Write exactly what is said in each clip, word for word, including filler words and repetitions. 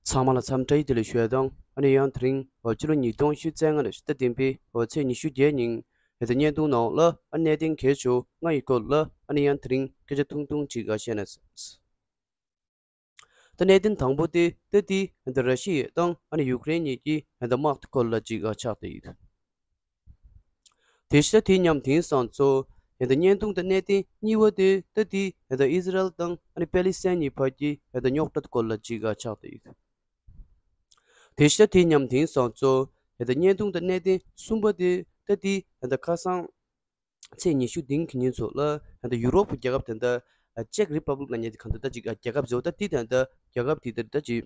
ཚང་མ་ལ་འཚམས་འདྲི་བདེ་ལེགས་ཞུ་ཡ་དང་། ཨ་ནི་ཡང་དེ་རིང་ཕྱི་ལོ་ཉིས་སྟོང་ཉི་ཤུ་རྩ་ལྔ་ལོའི་ཕྱི་ཟླ་བདུན་པའི་ཚེས་ཉི་ཤུ་བརྒྱད་ཉིན་ཡང་ད་བརྙན་ཐུང་ནང་ལ་ཨ་གནད་དོན་གལ་ཆེ་ལྔ་ཡི་སྐོར་ལ་ཨ་ནི་ཡང་དེ་རིང་སྐད་ཆ་ཐུང་ཐུང་ཅིག་བཤད་ན། ད་གནད་དོན་དང་པོ་དེ་ད་དེ་ཡང་ད་ར་ཤི་ཡ་དང་ཨ་ནི་ཡུཀ་རེན་གཉིས་ཀྱི་ཡང་ད་དམག་དེ་སྐོར་ལ་ཅིག་ཆགས་བསྡད་ཡོད། དེ་བཞིན་དེ་མཉམ་དེང་སང་ཚོ་ཡང་ད་བརྙན་ཐུང་དང་གནད་དོན་གཉིས་པ་དེ་ད་དེ་ཡང་ད་ཨི་ཟི་རལ་དང་ཨ་ནི་པེ་ལི་སི་ཐན་གཉིས་བར་གྱི་ཡང་ད་རྙོག་དྲ་སྐོར་ལ་ཅིག་ཆགས་བསྡད་ཡོད། དེ་བཞིན་དེ་མཉམ་དེང་སང་ཚོ་ཡང་ད་བརྙན་ཐུང་དང་གནད་དོན་གསུམ་པ་དེ་ད་དེ་ཡང་ད་ཁ་སང་ཚེས་ཉི་ཤུ་བདུན་གྱི་ཉིན་ཚོ་ལ་ཡང་ད་ཡུ་རོབ་ཀྱི་རྒྱལ་ཁབ་དེ་ད་ཅེཀ་རི་པབ་ལིག་ལབ་མཁན་དེ་གང་ད་ད་ཅིག་རྒྱལ་ཁབ་ཟེར་བ་ད་དེ་ད་ད་རྒྱལ་ཁབ་དེ་ད་ད་ཅིག་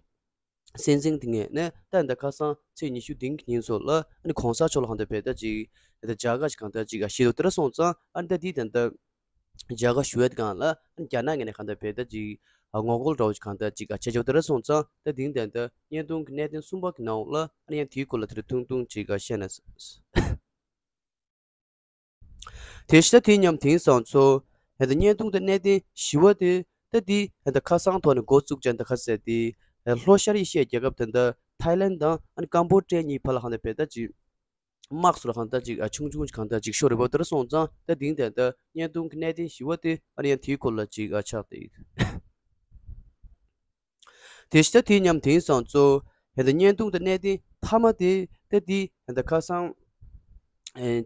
སྲིད་འཛིན་དེ་ངོས་ནས་ད་ཡང་ད་ཁ་སང་ཚེས་ཉི་ཤུ་བདུན་གྱི་ཉིན་ཚོ་ལ་ཨ་ནི་གོང་ས་མཆོག་ལ་གང་ལྟར་བས་ད་ཅིག་ཡང་ད་མཇལ་ཁ་ཞིག་གང་ལྟར་ཅིག་ཞུས་འདུག་དེ་འདྲ་སོང་ཙང་ཨ་ནི་ད་དེ་ད་ཡང་ད་མཇལ་ཁ་ཞུ་ཡ་དེ་གང་ལ་ཨ་ནི་རྒྱ་ནག་ངོས་ནས་གང་ལྟར་བས་ད་ཅིག་ངོ་རྒོལ་འདྲ་བོ་ཞིག་གང་ལྟར་ཅིག་བྱེད་ཆོག་དེ་འདྲ་སོང་ཙང་ད་དེ་ད་ཡང་ད་བརྙན་ཐུང་གི་གནད་དོན་གསུམ་པ་གི་ནང་ལ་ཨ་ནི་ཡང་དེའི་སྐོར་ལ་དེ་རིང་ཐུང་ཐུང་ཅིག་བཤད་ན། དེ་བཞིན་དེ་མཉམ་དེང་སང་ཚོ་ཡང་ད་བརྙན་ཐུང་དང་གནད་དོན་བཞི་པ་དེ་ད་དེ་ཡང་ད་ཁ་སང་ཐོག་ནས་འགོ་བཙུགས་ཅན་ད་ཁ་ཟེར་དེ་ལྷོ་ཤར་ཨེ་ཤི་ཡའི་རྒྱལ་ཁབ་དེ་ད་ཐའི་ལན་དང་ཨ་ནི་ཀམ་བོ་ཌི་ཡ་གཉིས་བར་ལ་གང་ལྟར་བས་ད་ཅིག་དམག་སོགས་ལ་གང་ལྟར་ཅིག་ཆུང་ཆུང་ཅིག་གང་ལྟར་ཅིག་ཤོར་རེད་པ་དེ་འདྲ་སོང་ཙང་ད་དེ་ད་ཡང་ད་བརྙན་ཐུང་གི་གནད་དོན་བཞི་པ་དེ་ཨ་ནི་ཡང་དེའི་སྐོར་ལ་ཅིག་ཆགས་བསྡད་ཡོད། དེ་བཞིན་དེ་མཉམ་དེང་སང་ཚོ་ཡང་ད་བརྙན་ཐུང་དང་གནད་དོན་མཐའ་མ་དེ་ད་དེ་ཡང་ད་ཁ་སང་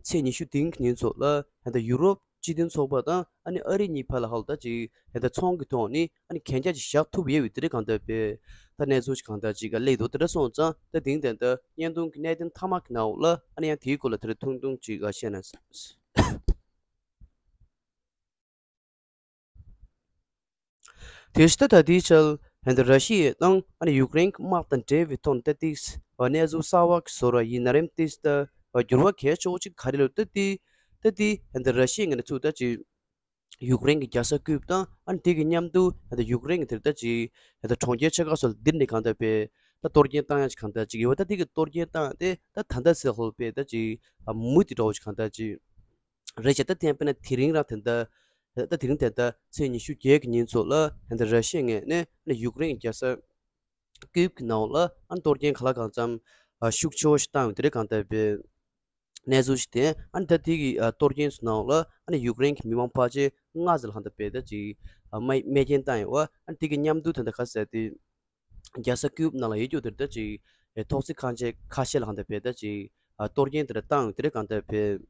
ཚེས་ཉི་ཤུ་བདུན་གྱི་ཉིན་ཚོ་ལ་ཡང་ད་ཡུ་རོབ་སྤྱི་མཐུན་ཚོགས་པ་དང་ཨ་ནི་ཨ་རི་གཉིས་བར་ལ་ཧ་ལ་ད་ཅིག་ཡང་ད་ཚོང་གི་ཐོག་ནས་ཨ་ནི་གན་རྒྱ་ཅིག་བཞག་ཐུབ་ཡོད་པའི་དེ་རིང་གང་ལྟར་བས་ད་གནས་ཚུལ་ཞིག་གང་ལྟར་ཅིག་སླེབས་འདུག་དེ་འདྲ་སོང་ཙང་ད་དེ་ད་ཡང་ད་བརྙན་ཐུང་གི་གནད་དོན་མཐའ་མ་གི་ནང་ལ་ཨ་ནི་ཡང་དེའི་སྐོར་ལ་དེ་རིང་ཐུང་ཐུང་ཅིག་བཤད་ན། དེ་བཞིན་ད་ལྟའི་ཆར་ཡང་ད་ར་ཤི་ཡ་དང་ཨ་ནི་ཡུཀ་རེན་གྱི་དམག་དང་འབྲེལ་བའི་ཐོག་ནས་ད་ཏིག་གནས་ཚུལ་གསར་བ་ཞིག་བཟོ་ར་ཡིན་ན་རེད། ཏིག་ད་འགྱུར་བ་གལ་ཆེ་བོ་ཅིག་ག་རེ་ལབ་ད་ཏིག་ད་ཏིག་ཡང་ད་ར་ཤི་ཡའི་ངོས་ནས་ཚུར་ད་ཅིག་ཡུཀ་རེན་གྱི་རྒྱལ་ས་ཀིབ་དང་ཨ་ནི་དེ་གི་མཉམ་དུ་ཡང་ད་ཡུཀ་རེན་གྱི་དེར་ད་ཅིག་ཡང་ད་གྲོང་ཁྱེར་ཆེ་ཁག་སོགས་ལ་དེར་ནས་གང་ལྟར་བས་ད་གཏོར་སྐྱོན་བཏང་ཡ་ཅིག་གང་ལྟར་ཅིག་ཡོད་པ། ད་དེ་གི་གཏོར་སྐྱོན་བཏང་སྟེ་ད་ད་ལྟ་ཚེ་ཧོལ་བས་ད་ཅིག་མུ་མཐུད་འདྲ་བོ་ཅིག་གང་ལྟར་ཅིག་རེད་བྱས། ད་ཐེངས་དཔེར་ན་དེ་རིང་རང་དེ་འདྲ་ད་དེ་རིང་དེ་འདྲ་ཚེས་ཉི་ཤུ་བརྒྱད་ཀྱི་ཉིན་ཚོ་ལ་ཡང་ད་ར་ཤི་ཡའི་ངོས་ནས་ཡུཀ་རེན་རྒྱལ་ས་ཀིབ་ཀྱི་ནང་ལ་ཨ་ནི་གཏོར་སྐྱོན་ག་ལ་གང་འཚམ་ཤུགས་ཆེ་བོ་ཞིག་བཏང་ཡོད་དེ་རེད་གང་ལྟར་བས་གནས་ཚུལ་ཞིག་དེ་ཨ་ནི་ད་དེ་གི་གཏོར་སྐྱོན་ཚོ་ནང་ལ་ཨ་ནི་ཡུཀ་རེན་གྱི་མི་མང་ཕལ་ཆེར་ལྔ་ཙམ་ལ་གང་ལྟར་བས་ད་ཅིག་རྨས་རྨས་སྐྱོན་བཏང་ཡོད་པ། ཨ་ནི་དེ་གི་མཉམ་དུ་ད་ལྟ་ག་ཟེར་དེ་རྒྱལ་ས་ཀིབ་ནང་ལ་ཡོད་རྒྱུ་དེར་ད་ཅིག་ཐོག་བརྩེགས་ཁང་ཆེན་ཁ་ཤས་ལ་གང་ལྟར་བས་ད་ཅིག་གཏོར་སྐྱོན་དེ་འདྲ་བཏང་ཡོད་དེ་རེད་གང་ལྟར་བས།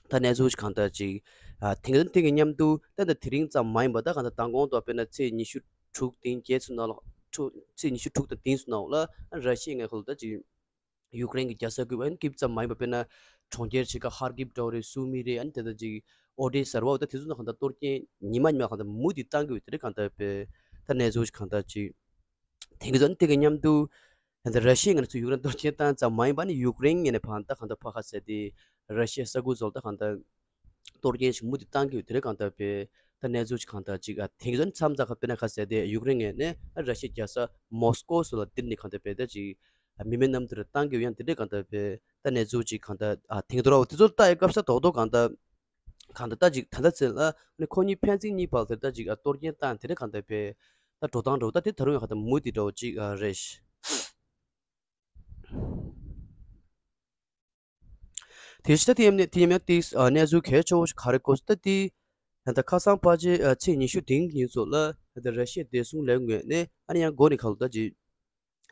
ད་གནས་ཚུལ་ཞིག་གང་ལྟར་ཅིག་ཨ་དེང་དེང་གི་མཉམ་དུ་ད་ད་དེ་རིང་ཙམ་མ་ཡིན་པ་ད་གང་ལྟར་མདང་དགོང་དུ་དཔེར་ན་ཚེས་ཉི་ཤུ་དྲུག་དེང་བརྒྱད་ཚོ་ནང་ལ་ཚེས་ཉི་ཤུ་དྲུག་དང་དེང་ཚོ་ནང་ལ་ཨ་ར་ཤི་ཡའི་ངོས་ཁུལ་ད་ཅིག་ཡུཀ་རེན་གྱི་རྒྱལ་ས་ཀིབ་ཨ་ནི་ཀིབ་ཙམ་མ་ཡིན་པ་དཔེར་ན་གྲོང་ཁྱེར་ཆེ་ཁག་ཧར་ཀིབ་འདྲ་བོ་རེད། སུ་མི་རེད། ཨ་ནི་དེ་ད་ཅིག་ཨོ་ཌེ་ས་ར་བ་ད་དེ་ཚོ་ནང་གང་ལྟར་གཏོར་སྐྱོན་ཉི་མ་ཉི་མ་གང་ལྟར་མུ་མཐུད་བཏང་གི་ཡོད་དེ་རེད་གང་ལྟར་བས། ད་གནས་ཚུལ་ཞིག་གང་ལྟར་ཅིག་དེང་གི་ཚོ་ནི་དེ་གི་མཉམ་དུ་ད་ལྟ་ར་ཤི་ཡའི་ངོས་ནས་ཚུར་ཡུཀ་རེན་གཏོར་སྐྱོན་བཏང་ཙམ་མ་ཡིན་པ་ནི་ཡུཀ་རེན་ངོས་ནས་ཕར་ད་གང་ལྟར་ཕར་ཁ་ཟེར་ཏེ་ར་ཤི་ཡའི་ས་ཁུལ་ཚོ་ལ་ད་གང་ལྟར་གཏོར་སྐྱོན་ཞིག་མུ་མཐུད་བཏང་གི་ཡོད་དེ་རེད་གང་ལྟར་བས། ད་གནས་ཚུལ་ཞིག་གང་ལྟར་ཅིག་ཨ་དེང་གི་ཚོ་ནི་མཚམས་མཚམས་ཁ་དཔེར་ན་ཁ་ཟེར་ཏེ་ཡུཀ་རེན་ངོས་ནས་ཨ་ར་ཤི་ཡའི་རྒྱལ་ས་མོ་སི་ཀོ་སོགས་ལ་དེར་ནས་གང་ལྟར་བས་ད་ཅིག་ཨ་མི་མེད་གནམ་དུ་ར་བཏང་གི་ཡོད་ཡང་དེ་འདྲས་གང་ལྟར་བས། ད་གནས་ཚུལ་ཅིག་གང་ལྟར་ཨ་དེང་དུ་ར་བ་དེ་ཚོ་ལ་ལྟ་ཡི་སྐབས་ས་རྡོག་རྡོག་གང་ལྟར་གང་ལྟར་ད་ཅིག་ད་ལྟ་ཚེ་ལ་ནི་ཁོ་གཉིས་ཕན་ཚུན་གཉིས་བར་དེར་ད་ཅིག་ཨ་གཏོར་སྐྱོན་བཏང་དེ་འདྲ་གང་ལྟར་བས། ད་འགྲོ་སྟངས་འདྲ་བོ་ད་དེ་ད་རུང་ཡང་གང་ལྟར་མུ་མཐུད་འདྲ་བོ་ཅིག་ཨ་རེད། དེ་བཞིན་ད་དེ་ཡམ་ནས་དེ་ཡམ་ཡང་ཏིག་ཨ་གནས་ཚུལ་གལ་ཆེ་བོ་ཞིག་ག་རེ་གོ་སོང་ད་དེ་ད་ལྟ་ཁ་སང་ཕལ་ཆེར་ཨ་ཚེས་ཉི་ཤུ་དེའི་ཉིན་ཚོ་ལ་ད་ལྟ་ར་ཤི་ཡའི་བདེ་སྲུང་ལས་ངོས་ནས་ཨ་ནི་ཡང་འགོ་ནས་གང་ལྟར་ད་ཅིག་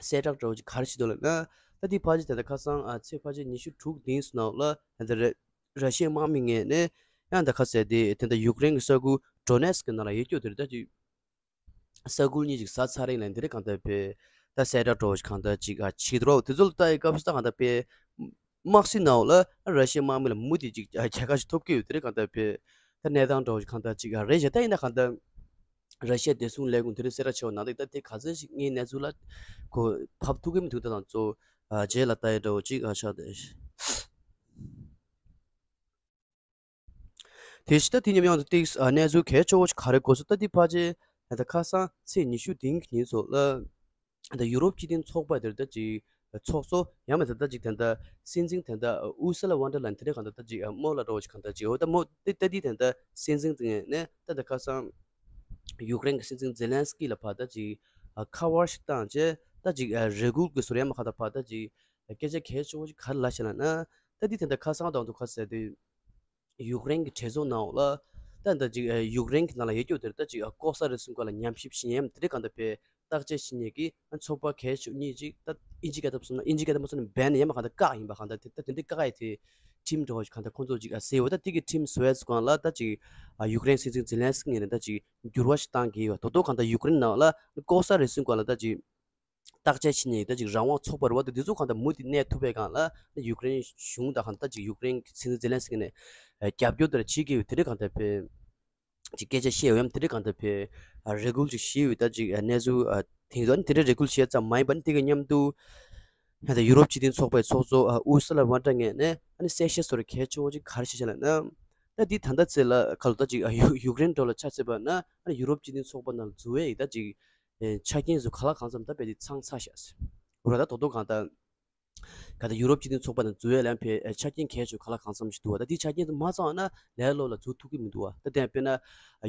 གསལ་བསྒྲགས་འདྲ་བོ་ཅིག་ག་རེ་བྱེད་འདུག་ལབ་ན། ད་དེ་ཕལ་ཆེར་ད་ལྟ་ཁ་སང་ཨ་ཚེས་ཕལ་ཆེར་ཉི་ཤུ་དྲུག་དེའི་ནང་ལ་ད་ལྟ་ར་ར་ཤི་ཡའི་དམག་མི་ངོས་ནས་ཡང་ད་ཁ་ཟེར་དེ་དེ་ད་ཡུཀ་རེན་གྱི་ས་ཁུལ་ཌོ་ནེ་སི་ཀི་ནང་ལ་ཡོད་རྒྱུ་དེར་ད་ཅིག་ས་ཁུལ་གཉིས་ཅིག་ཟ་ཚར་རིང་ལ་འདི་རེད་གང་ལྟར་བས། ད་གསལ་བསྒྲགས་འདྲ་བོ་ཞིག་གང་ལྟར་ཅིག་ཨ་བྱེད་འདུག་ར་བ། དེ་ཚོ་ལ་ལྟ་ཡི་སྐབས་སུ་ད་གང་ལྟར་བས་དམག་སྲིད་ནང་ལ་ར་ཤི་ཡའི་དམག་མི་ལ་མུ་མཐུད་ཅིག་ཨ་རྒྱལ་ཁ་ཞིག་ཐོབ་ཀྱི་ཡོད་དེ་རེད་གང་ལྟར་བས། ད་གནས་སྟངས་འདྲ་བོ་ཞིག་གང་ལྟར་ཅིག་ཨ་རེད་བྱས། ད་ཡིན་ན་གང་ལྟར་ར་ཤི་ཡའི་བདེ་སྲུང་ལས་ཁུངས་དེ་རིང་གསལ་བསྒྲགས་བྱས་པ་ནང་བཞིན་ད་དེ་ག་ཚོད་ཞིག་ངའི་གནས་ཚུལ་ལ་གོ་ཕབ་ཐུབ་ཀྱི་མི་འདུག་ད་ང་ཚོ་ཨ་རྗེས་ལ་ལྟ་ཡི་འདྲ་བོ་ཅིག་ཨ་ཆགས་བསྡད། དེ་བཞིན་ད་དེ་མཉམ་ཡང་དུ་ཏིག་ཨ་གནས་ཚུལ་གལ་ཆེ་བོ་ཞིག་ག་རེ་གོ་སོང་ད་དེ་ཕལ་ཆེར་ད་ལྟ་ཁ་སང་ཚེས་ཉི་ཤུ་དེའི་ཉིན་ཚོ་ལ་ད་ཡུ་རོབ་སྤྱི་མཐུན་ཚོགས་པ་དེར་ད་ཅིག་ཚོགས་གཙོ་ཡང་མིན་ད་ལྟ་ཅིག་ད་ལྟ་སྲིད་འཛིན་ད་ལྟ་ཨུ་སུ་ལ་ཝོན་ཌར་ལ་ཡན་དེ་འདྲ་གང་ལྟར་ད་ཅིག་ཨ་སྨོ་ལ་འདྲ་བོ་ཞིག་གང་ལྟར་ཅིག་འོ་ད་སྨོ་དེ་ད་དེ་ད་ལྟ་སྲིད་འཛིན་དེ་ངོས་ནས་ད་ལྟ་ཁ་སང་ཡུཀ་རེན་གྱི་སྲིད་འཛིན་ཛེ་ལན་སི་ཀི་ལ་ཕར་ད་ཅིག་ཨ་ཁ་པར་ཞིག་བཏང་རྗེས་ ད་ཅིག་ཨ་རེ་སྐུལ་གྱི་བཟོ་འདྲ་ཡང་མ་ག་ད་ཕར་ད་ཅིག་སྐད་ཆ་གལ་ཆེ་བོ་ཅིག་ག་རེ་ལབ་ཤག་ལབ་ན། ད་འདི་དེ་འདྲ་ཁ་སང་དང་དུ་ཁ་ཟེར་དུས། ཡུཀ་རེན་གྱི་གྲོས་ཚོགས་ནང་ལ་ད་ད་ཅིག་ཨ་ཡུཀ་རེན་གྱི་ནང་ལ་ཡོད་རྒྱུ་དེར་ད་ཅིག་ཨ་ལྐོག་ཟ་རེད་གསུང་ག་ལ་ཉམས་ཞིབ་བྱེད་མཁན་དེ་འདྲ་གང་ལྟར་བྱས་བརྟག་དཔྱད་བྱེད་མཁན་གྱི་ཨ་ཚོགས་པ་གལ་ཆེ་གཉིས་ཅིག་ད་ཨིན་ཇི་སྐད་ཐབས་སོང་ན་ཨིན་ཇི་སྐད་ཐབས་མ་སོང་ན་བྷན་ཡང་མ་གང་ལྟར་དེ་ད་དེ་འདྲ་བཀག་ཡས་དེ་ཁྲིམས་འདྲ་བོ་ཞིག་གང་ལྟར་ཁོང་ཚོ་ཅིག་ཨ་ཟེར་བ། ད་དེ་གི་ཁྲིམས་བཟོ་ཡས་སུ་གང་ལ་ད་ཅིག་ཨ་ཡུཀ་རེན་སྲིད་འཛིན་ཛེ་ལན་སི་ཀི་ངོས་ནས་ད་ཅིག་འགྱུར་བ་ཞིག་བཏང་གི་ཡོད། ད་དོ་གང་ལྟར་ཡུཀ་རེན་ནང་ལ་ལྐོག་ཟ་རེད་གསུང་ག་ལ་ད་ཅིག་བརྟག་དཔྱད་བྱེད་མཁན་ད་ཅིག་རང་དབང་ཚོགས་པ་རེད་བ། དེ་དེ་ཚོ་གང་ལྟར་མུ་མཐུད་གནས་ཐུབ་པའི་སྒང་ལ་ཡུཀ་རེན་གཞུང་དང་གང་ལྟར་ཅིག་ཡུཀ་རེན་སྲིད་འཛིན་ཛེ་ལན་སི་ཀི་ནས་རྒྱབ་སྐྱོར་དེ་འདྲ་བྱེད་ཀྱི་ཡོད། དེ་འདྲ་གང་ལྟར་བྱས་ཅིག་སྐད་ཆ་བཤད་ཡོད་ཡམ། དེ་འདྲ་གང་ལྟར་བྱས་རེ་སྐུལ་ཅིག་བྱས་ཡོད། ད་ཅིག་གནས་ཚུལ་དེང་དུས་དེ་འདྲ་རེ་སྐུལ་བྱས་ཙམ་མ་ཡིན་པ་ནི་དེ་གི་མཉམ་དུ་ད་ཡུ་རོབ་སྤྱི་མཐུན་ཚོགས་པའི་ཚོགས་གཙོ་ཨུར་སུ་ལ་ཝོན་ཏྲ་ངོས་ནས་ཨ་ནི་གསལ་བཤད་བཟོ་འདྲ་གལ་ཆེ་བོ་ཅིག་ག་རེ་བྱས་ཤག་ལབ་ན། ད་འདི་ད་ལྟ་ཚེ་ལ་ཁ་ལོ་ད་ཅིག་ཡུ་ཡུཀ་རེན་འགྲོ་ལ་ཆ་བཞག་པ་ན་ཨ་ནི་ཡུ་རོབ་སྤྱི་མཐུན་ཚོགས་པ་ནང་འཛུལ་བའི་ད་ཅིག་ཆ་རྐྱེན་ཚོ་ག་ལ་གང་འཚམ་ད་དཔེ་དེ་ཚང་ཚར་ཤག་ཟེར། འོ་ར་ད་དོ་དོ་གང་ལྟར་ག་ད་ཡུ་རོབ་སྤྱི་མཐུན་ཚོགས་པ་ནང་འཛུལ་ཡས་ལ་ཕའི་ཆ་རྐྱེན་གལ་ཆེ་ག་ལ་གང་འཚམ་ཞིག་འདུག་བ། ད་དེ་ཆ་རྐྱེན་དེ་མ་ཚང་ན་ལས་སླ་པོ་ལ་འཛུལ་ཐུབ་ཀྱི་མི་འདུག་བ། ད་དེ་ཡང་དཔེར་ན་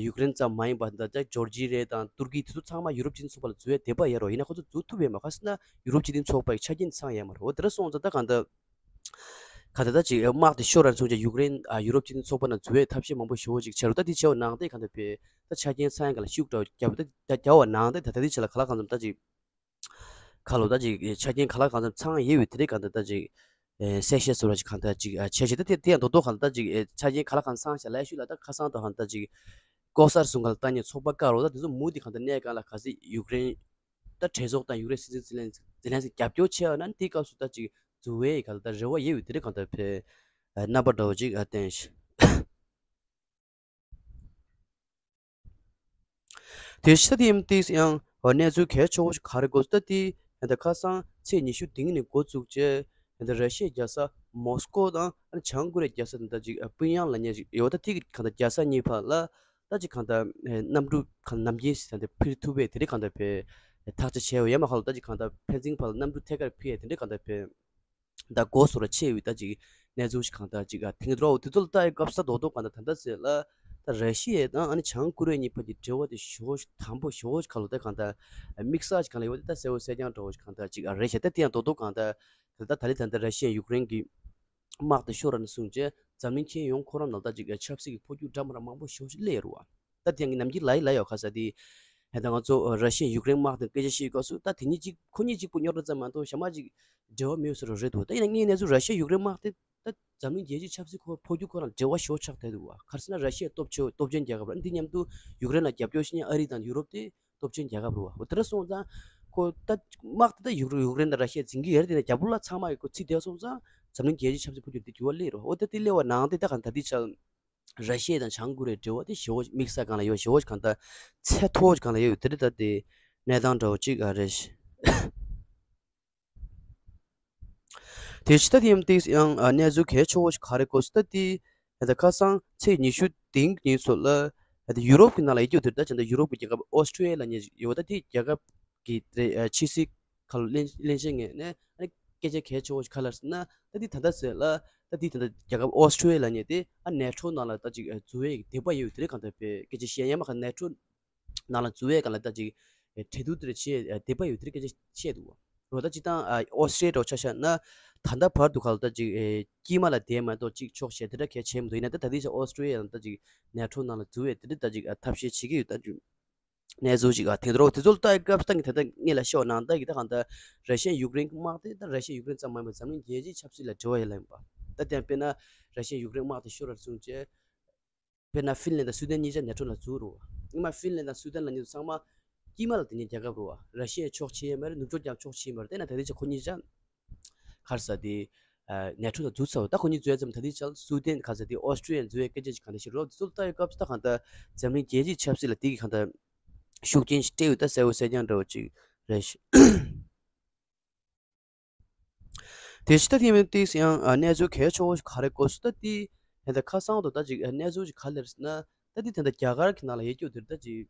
ཡུཀ་རེན་ཙམ་མ་ཡིན་པ་ད་ཅག་ཇོར་ཇི་རེད་དང་ཏུར་ཀི་དེ་ཚོ་ཚང་མ་ཡུ་རོབ་སྤྱི་མཐུན་ཚོགས་པ་ལ་འཛུལ་ཡས་འདོད་པ་ཡོད་རེད་བ། ཡིན་ན་ཁོ་ཚོ་འཛུལ་ཐུབ་ཡས་མ་རེད། ག་ཟེར་ན་ཡུ་རོབ་སྤྱི་མཐུན་ཚོགས་པ་གི་ཆ་རྐྱེན་ཚང་ཡས་མ་རེད། འོ་དེ་འདྲ་སོང་ཙང་ད་ག་ད་ག་ད་ད་ཅིག་དམག་དེ་ཤོར་ར་སོང་ཙང་ཡུཀ་རེན་ཨ་ཡུ་རོབ་སྤྱི་མཐུན་ཚོགས་པ་ནང་འཛུལ་ཡས་ཐབས་ཤེས་མང་པོ་ཞེ་པོ་ཅིག་བྱས་རུང་ད་དེ་བྱས་པ་ནང་བཞིན་ག་ད་ཕའི་ད་ཆ་རྐྱེན་ཚང་ཡས་ག་ལ་ཤུགས་དྲག་རྒྱབ་ད་རྒྱབ་པ་ནང་བཞིན་ད་ད་དེ་བྱས་ལ་ག་ལ་གང་འཚམ་ད་ཅིག་ཁ་ལོ་ད་ཅིག་ཆ་རྐྱེན་ག་ལ་གང་འཚམ་ཚང་ཡོད་པའི་དེ་རིང་གང་ལྟར་ད་ཅིག་ཨེ་གསལ་བཤད་བཟོ་འདྲ་ཅིག་གང་ལྟར་ཅིག་ཨ་བྱས་བྱས་ད་དེ་དེ་ཡང་རྡོག་རྡོག་གང་ལྟར་ད་ཅིག་ཨེ་ཆ་རྐྱེན་ག་ལ་གང་ཚང་ཞག་ལས་ཤུལ་ལ་ད་ཁ་སང་དང་གང་ལྟར་ཅིག་ལྐོག་ཟ་གསུང་ག་ལ་ལྟ་ཉེ་ཚོགས་པ་བཀག་རོགས། ད་དེ་ཚོ་མུ་མཐུད་གང་ལྟར་གནས་གང་ལ་ག་ཚོད་ཡུཀ་རེན་ད་གྲོས་ཚོགས་དང་ཡུཀ་རེན་སྲིད་འཛིན་ཛེ་ལན་ཛེ་ལན་སི་རྒྱབ་སྐྱོར་བྱས་པ་ན་དེའི་སྐབས་སུ་ད་ཅིག་འཛུལ་བའི་གང་ལྟར་རེ་བ་ཡོད་པའི་དེ་རིང་གང་ལྟར་ཕའི་རྣམ་པ་འདྲ་བོ་ཅིག་ཨ་བསྟན་ཤག་དེ་ཕྱི་ད་དེ་ཡིན་ཏིས་ཡང་གནས་ཚུལ་གལ་ཆེ་བོ་ཞིག་ག་རེ་གོ་ད་དེ་ད་ཁ་སང་ཚེས་ཉི་ཤུ་དེ་ཉིན་ནས་འགོ་བཙུགས་རྗེས་ད་ར་ཤི་ཡའི་རྒྱལ་ས་མོ་སི་ཀོ་དང་བྱང་ཀོ་རི་ཡའི་རྒྱལ་ས་ད་ཅིག་པིན་ཡང་ལབ་མཁན་ཞིག་ཡོད། ད་དེ་གི་གང་ལྟར་རྒྱལ་ས་གཉིས་བར་ལ་ད་ཅིག་གང་ལྟར་གནམ་གྲུ་གང་ནམ་རྒྱུན་ཞིག་ད་འཕུར་ཐུབ་པའི་དེ་འདྲ་གང་ལྟར་བའི་ཐག་གཅོད་བྱས་ཡོད། ཡང་མ་ཁ་ལོ་ད་ཅིག་གང་ལྟར་ཕན་ཚུན་བར་ལ་གནམ་གྲུ་ཐད་ཀར་འཕུར་ཡས་དེ་འདྲ་གང་ལྟར་བའི་ད་འགོ་བཟོ་འདྲ་བྱས་ཡོད། ད་ཅིག་གནས་ཚུལ་ཞིག་གང་ལྟར་ཅིག་ཨ་ཐེངས་དྲུག་དེ་ཚོ་ལ་ལྟ་ཡི་སྐབས་ས་རྡོག་རྡོག་གང་ལྟར་ད་ལྟ་ཟེར་ལ་ད་ར་ཤི་ཡ་དང་ཨ་ནི་བྱང་ཀོ་རི་ཡ་གཉིས་བར་གྱི་འབྲེལ་བ་དེ་ཞེ་པོ་ཞིག་དམ་པོ་ཞེ་པོ་ཞིག་ག་ལོ་ད་གང་ལྟར་དམིགས་བསལ་ཞིག་གང་ལ་ཡོད་དེ་ད་གསལ་པོ་གསལ་རྐྱང་འདྲ་བོ་ཞིག་གང་ལྟར་ཅིག་ཨ་རེད་ཤག་ད་དེ་ཡང་རྡོག་རྡོག་གང་ལྟར་ད་ལྟ་ད་ལི་ད་ལྟ་ར་ཤི་ཡ་ཡུཀ་རེན་གྱི་དམག་དེ་ཤོར་ར་ནས་བཟུང་རྗེས་འཛམ་གླིང་ཁྱོན་ཡོངས་ཁོ་རང་ནང་ད་ཅིག་ཨ་ཆབ་སྲིད་ཀྱི་འཕོ་འགྱུར་འདྲ་མི་འདྲ་མང་པོ་ཞེ་པོ་ཞིག་སླེབས་ཡོད་རེད་བ། ད་དེ་ཡང་ངས་ནམ་རྒྱུན་ལབ་ཡི་ལབ་ཡོད་ཁ་ས་དེ། ད་ང་ཚོ་ར་ཤི་ཡ་ཡུཀ་རེན་དམག་དང་སྐད་ཆ་བཤད་སྐབས་སུ་ད་དེ་གཉིས་གཅིག་ཁོ་གཉིས་གཅིག་པུ་རྙོག་དྲ་ཙམ་མ་གཏོགས་གཞན་མ་གཅིག་འབྲེལ་བ་མེད་ཟེར་རོ་རེད་འདུག་ད་ཡིན་ན་ངས་གནས་ཚུལ་ར་ཤི་ཡ་ཡུཀ་རེན་དམག་དེ་ད་འཛམ་གླིང་རྒྱལ་སྤྱིའི་ཆབ་སྲིད་ཁོ་འཕོ་འགྱུར་ཁོ་རང་འབྲེལ་བ་ཞེ་པོ་ཆགས་བསྡད་འདུག་བ། ག་རེ་ཟེར་ན་ར་ཤི་ཡ་སྟོབས་ཆེ་སྟོབས་ཆེན་རྒྱལ་ཁབ་རེད། འདི་མཉམ་དུ་ཡུཀ་རེན་ལ་རྒྱབ་སྐྱོར་བྱེད་མཁན་ཨ་རི་དང་ཡུ་རོབ་དེ་སྟོབས་ཆེན་རྒྱལ་ཁབ་རེད་བ། འོ་དེ་འདྲ་སོང་ཙང་ཁོ་ད་དམག་དེ་ད་ཡུཀ་ཡུཀ་རེན་དང་ར་ཤི་ཡ་འཛིང་གི་ཡོད་རེད། དེ་ནས་རྒྱབ་ལོགས་ལ་ཚང་མ་གི་ཁོ་ཚིག་བསྡད་སོང་ཙང་འཛམ་གླིང་རྒྱལ་སྤྱིའི་ཆབ་སྲིད་འཕོ་འགྱུར་དེ་འགྱུར་བ་སླེབས་རེད་བ། འོ་ད་དེ་སླེབས་པ་ནང་དེ་ད་གང་ད་དེ་ཆགས། ར་ཤི་ཡ་དང་བྱང་ཀོ་རི་ཡའི་འབྲེལ་བ་དེ་ཞེ་པོ་དམིགས་བསལ་སྒང་ལ་ཡོད་ཞེ་པོ་ཞིག་གང་ལྟར་ཚད་མཐོ་བོ་ཞིག་སྒང་ལ་ཡོད་ཡོད་དེ་རེད། ད་དེ་གནས་སྟངས་འདྲ་བོ་ཅིག་ཨ་རེད། དེ་ཕྱི་ད་དེ་ཡང་ཏིག་ཡང་ཨ་གནས་ཚུལ་གལ་ཆེ་བོ་ཞིག་ག་རེ་གོ་སོང་ད་དེ་ད་ཁ་སང་ཚེས་ཉི་ཤུ་དེ་ཉིན་ཚོ་ལ་ད་ཡུ་རོབ་ཀྱི་ནང་ལ་ཡོད་རྒྱུ་དེ་ད་ཅི་འདྲ་ཡུ་རོབ་ཀྱི་རྒྱལ་ཁབ་ཨོ་སི་ཀྲི་ཡ་ལབ་མཁན་ཞིག་ཡོད། ད་དེ་རྒྱལ་ཁབ་ཀྱི་དེ་ཨ་ཕྱི་སྲིད་ཁ་ལོ་བློན་བློན་ཆེན་ངོས་ནས་ཨ་ནི་སྐད་ཆ་གལ་ཆེ་བོ་ཞིག་ག་རེ་ཟེར་ན། ད་འདི་ད་ལྟ་ཟེར་ལ་ད་འདི་ད་ལྟ་རྒྱལ་ཁབ་ཨོ་སི་ཀྲི་ཡ་ལབ་མཁན་དེ་ཨ་ནེ་ཊོ་ནང་ལ་ད་ཅིག་འཛུལ་བའི་འདོད་པ་ཡོད་དེ་རེད། གང་ལྟར་བའི་སྐད་ཆ་བཤད་ཡ་མ་ག་ནེ་ཊོ་ནང་ལ་འཛུལ་བའི་སྒང་ལ་ད་ཅིག་གྲོས་བསྡུར་དེ་འདྲ་བྱེད་འདོད་པ་ཡོད་དེ་རེད་སྐད་ཆ་བཤད་འདུག་བ། རོ་ད་སྤྱིར་བཏང་ཨོ་སི་ཀྲི་ཡ་འདྲ་བོ་ཆ་བཞག་ན་ད་ལྟ་བར་དུ་ག་ལ་ད་ཅིག་དཀྱིལ་མ་ལ་བསྡད་མ་གཏོགས་གཅིག་ཕྱོགས་བཞི་དེ་འདྲ་གལ་ཆེ་མི་འདུག་ཡིན་ན་ད་ད་ལྟའི་ཆ་ཨོ་སི་ཀྲི་ཡ་ཡང་ད་ཅིག་ནེ་ཊོ་ནང་ལ་འཛུལ་བའི་དེ་འདྲ་ད་ཅིག་ཐབས་ཤེས་བྱེད་ཀྱི་ཡོད་ད་ཅིག་གནས་ཚུལ་ཞིག་ཨ་དེང་རོགས་དེ་ཚོ་ལ་ལྟ་ཡི་སྐབས་སུ་ད་ངས་ད་ལྟ་སྔས་ལ་ཤོག་ནང་ལྟ་གི་ད་གང་ལྟར་ར་ཤི་ཡ་ཡུཀ་རེན་གྱི་དམག་དེ་ད་ར་ཤི་ཡ་ཡུཀ་རེན་ཙམ་མ་ཡིན་པར་འཛམ་གླིང་རྒྱལ་སྤྱིའི་ཆབ་སྲིད་ལ་འབྲེལ་བ་ཡོད་ལ་ཡིན་པ། ད་དེ་ཡང་དཔེར་ན་ར་ཤི་ཡ་ཡུཀ་རེན་དམག་དེ་ཤོར་བར་བཟུང་བྱས་དཔེར་ན་ཧྥིན་ལན་དང་སུའུ་ཏན་གཉིས་ཆ་ནེ་ཊོ་ལ་འཛུལ་རོ། སྔོན་མ་ཧྥིན་ལན་དང་སུའུ་ཏན་ལ་གཉིས་ཚང་མ་དཀྱིལ་མ་ལ་དེ་གཉིས་རྒྱལ་ཁབ་རོ། ར་ཤི་ཡ་ཕྱོགས་ཕྱེ་ཡས་མ་རེད། ནུབ་ཕྱོགས་ཀྱང་ཕྱོགས་ཕྱེ་ཡས་མ་རེད། དེ་ན་ད་རེས་ཆ་ཁོ་གཉིས་ཆ་ག་རེ་ཟེར་དེ། ནེ་ཊོ་དང་འཛུལ་ཚར་བ་ད་ཁོ་གཉིས་འཛུལ་ཡ་ཙམ་ད་དེ་ཆ་སུའུ་ཏན་ག་ཟེར་དེ་ཨོ་སི་ཀྲི་ཡ་འཛུལ་བའི་སྐད་ཆ་ཞིག་གང་འདྲ་ཞིག་རོ། དེ་ཚོ་ལ་ལྟ་ཡོད་སྐབས་སུ་ད་གང་ལྟར་འཛམ་གླིང་རྒྱལ་སྤྱིའི་ཆབ་སྲིད་ལ་དེ་གི་གང་ལྟར་ཤུགས་རྐྱེན་ཞིག་སྤྲད་ཡོད་ད་གསལ་པོ་གསལ་རྐྱང་འདྲ་བོ་ཅིག་རེད་ཤག་དེ་ཕྱི་ད་དེ་མིན་ཏིག་ཡང་གནས་ཚུལ་གལ་ཆེ་བོ་ཞིག་ག་རེ་གོ་སོང་ད་དེ་ད་ལྟ་ཁ་སང་དུ་ད་ཅིག་གནས་ཚུལ་ཞིག་ག་རེ་རེད་ཟེར་ན། ད་འདི་ད་ལྟ་རྒྱ་གར་གྱི་ནང་ལ་ཡོད་རྒྱུ་དེ་ད་ཅིག་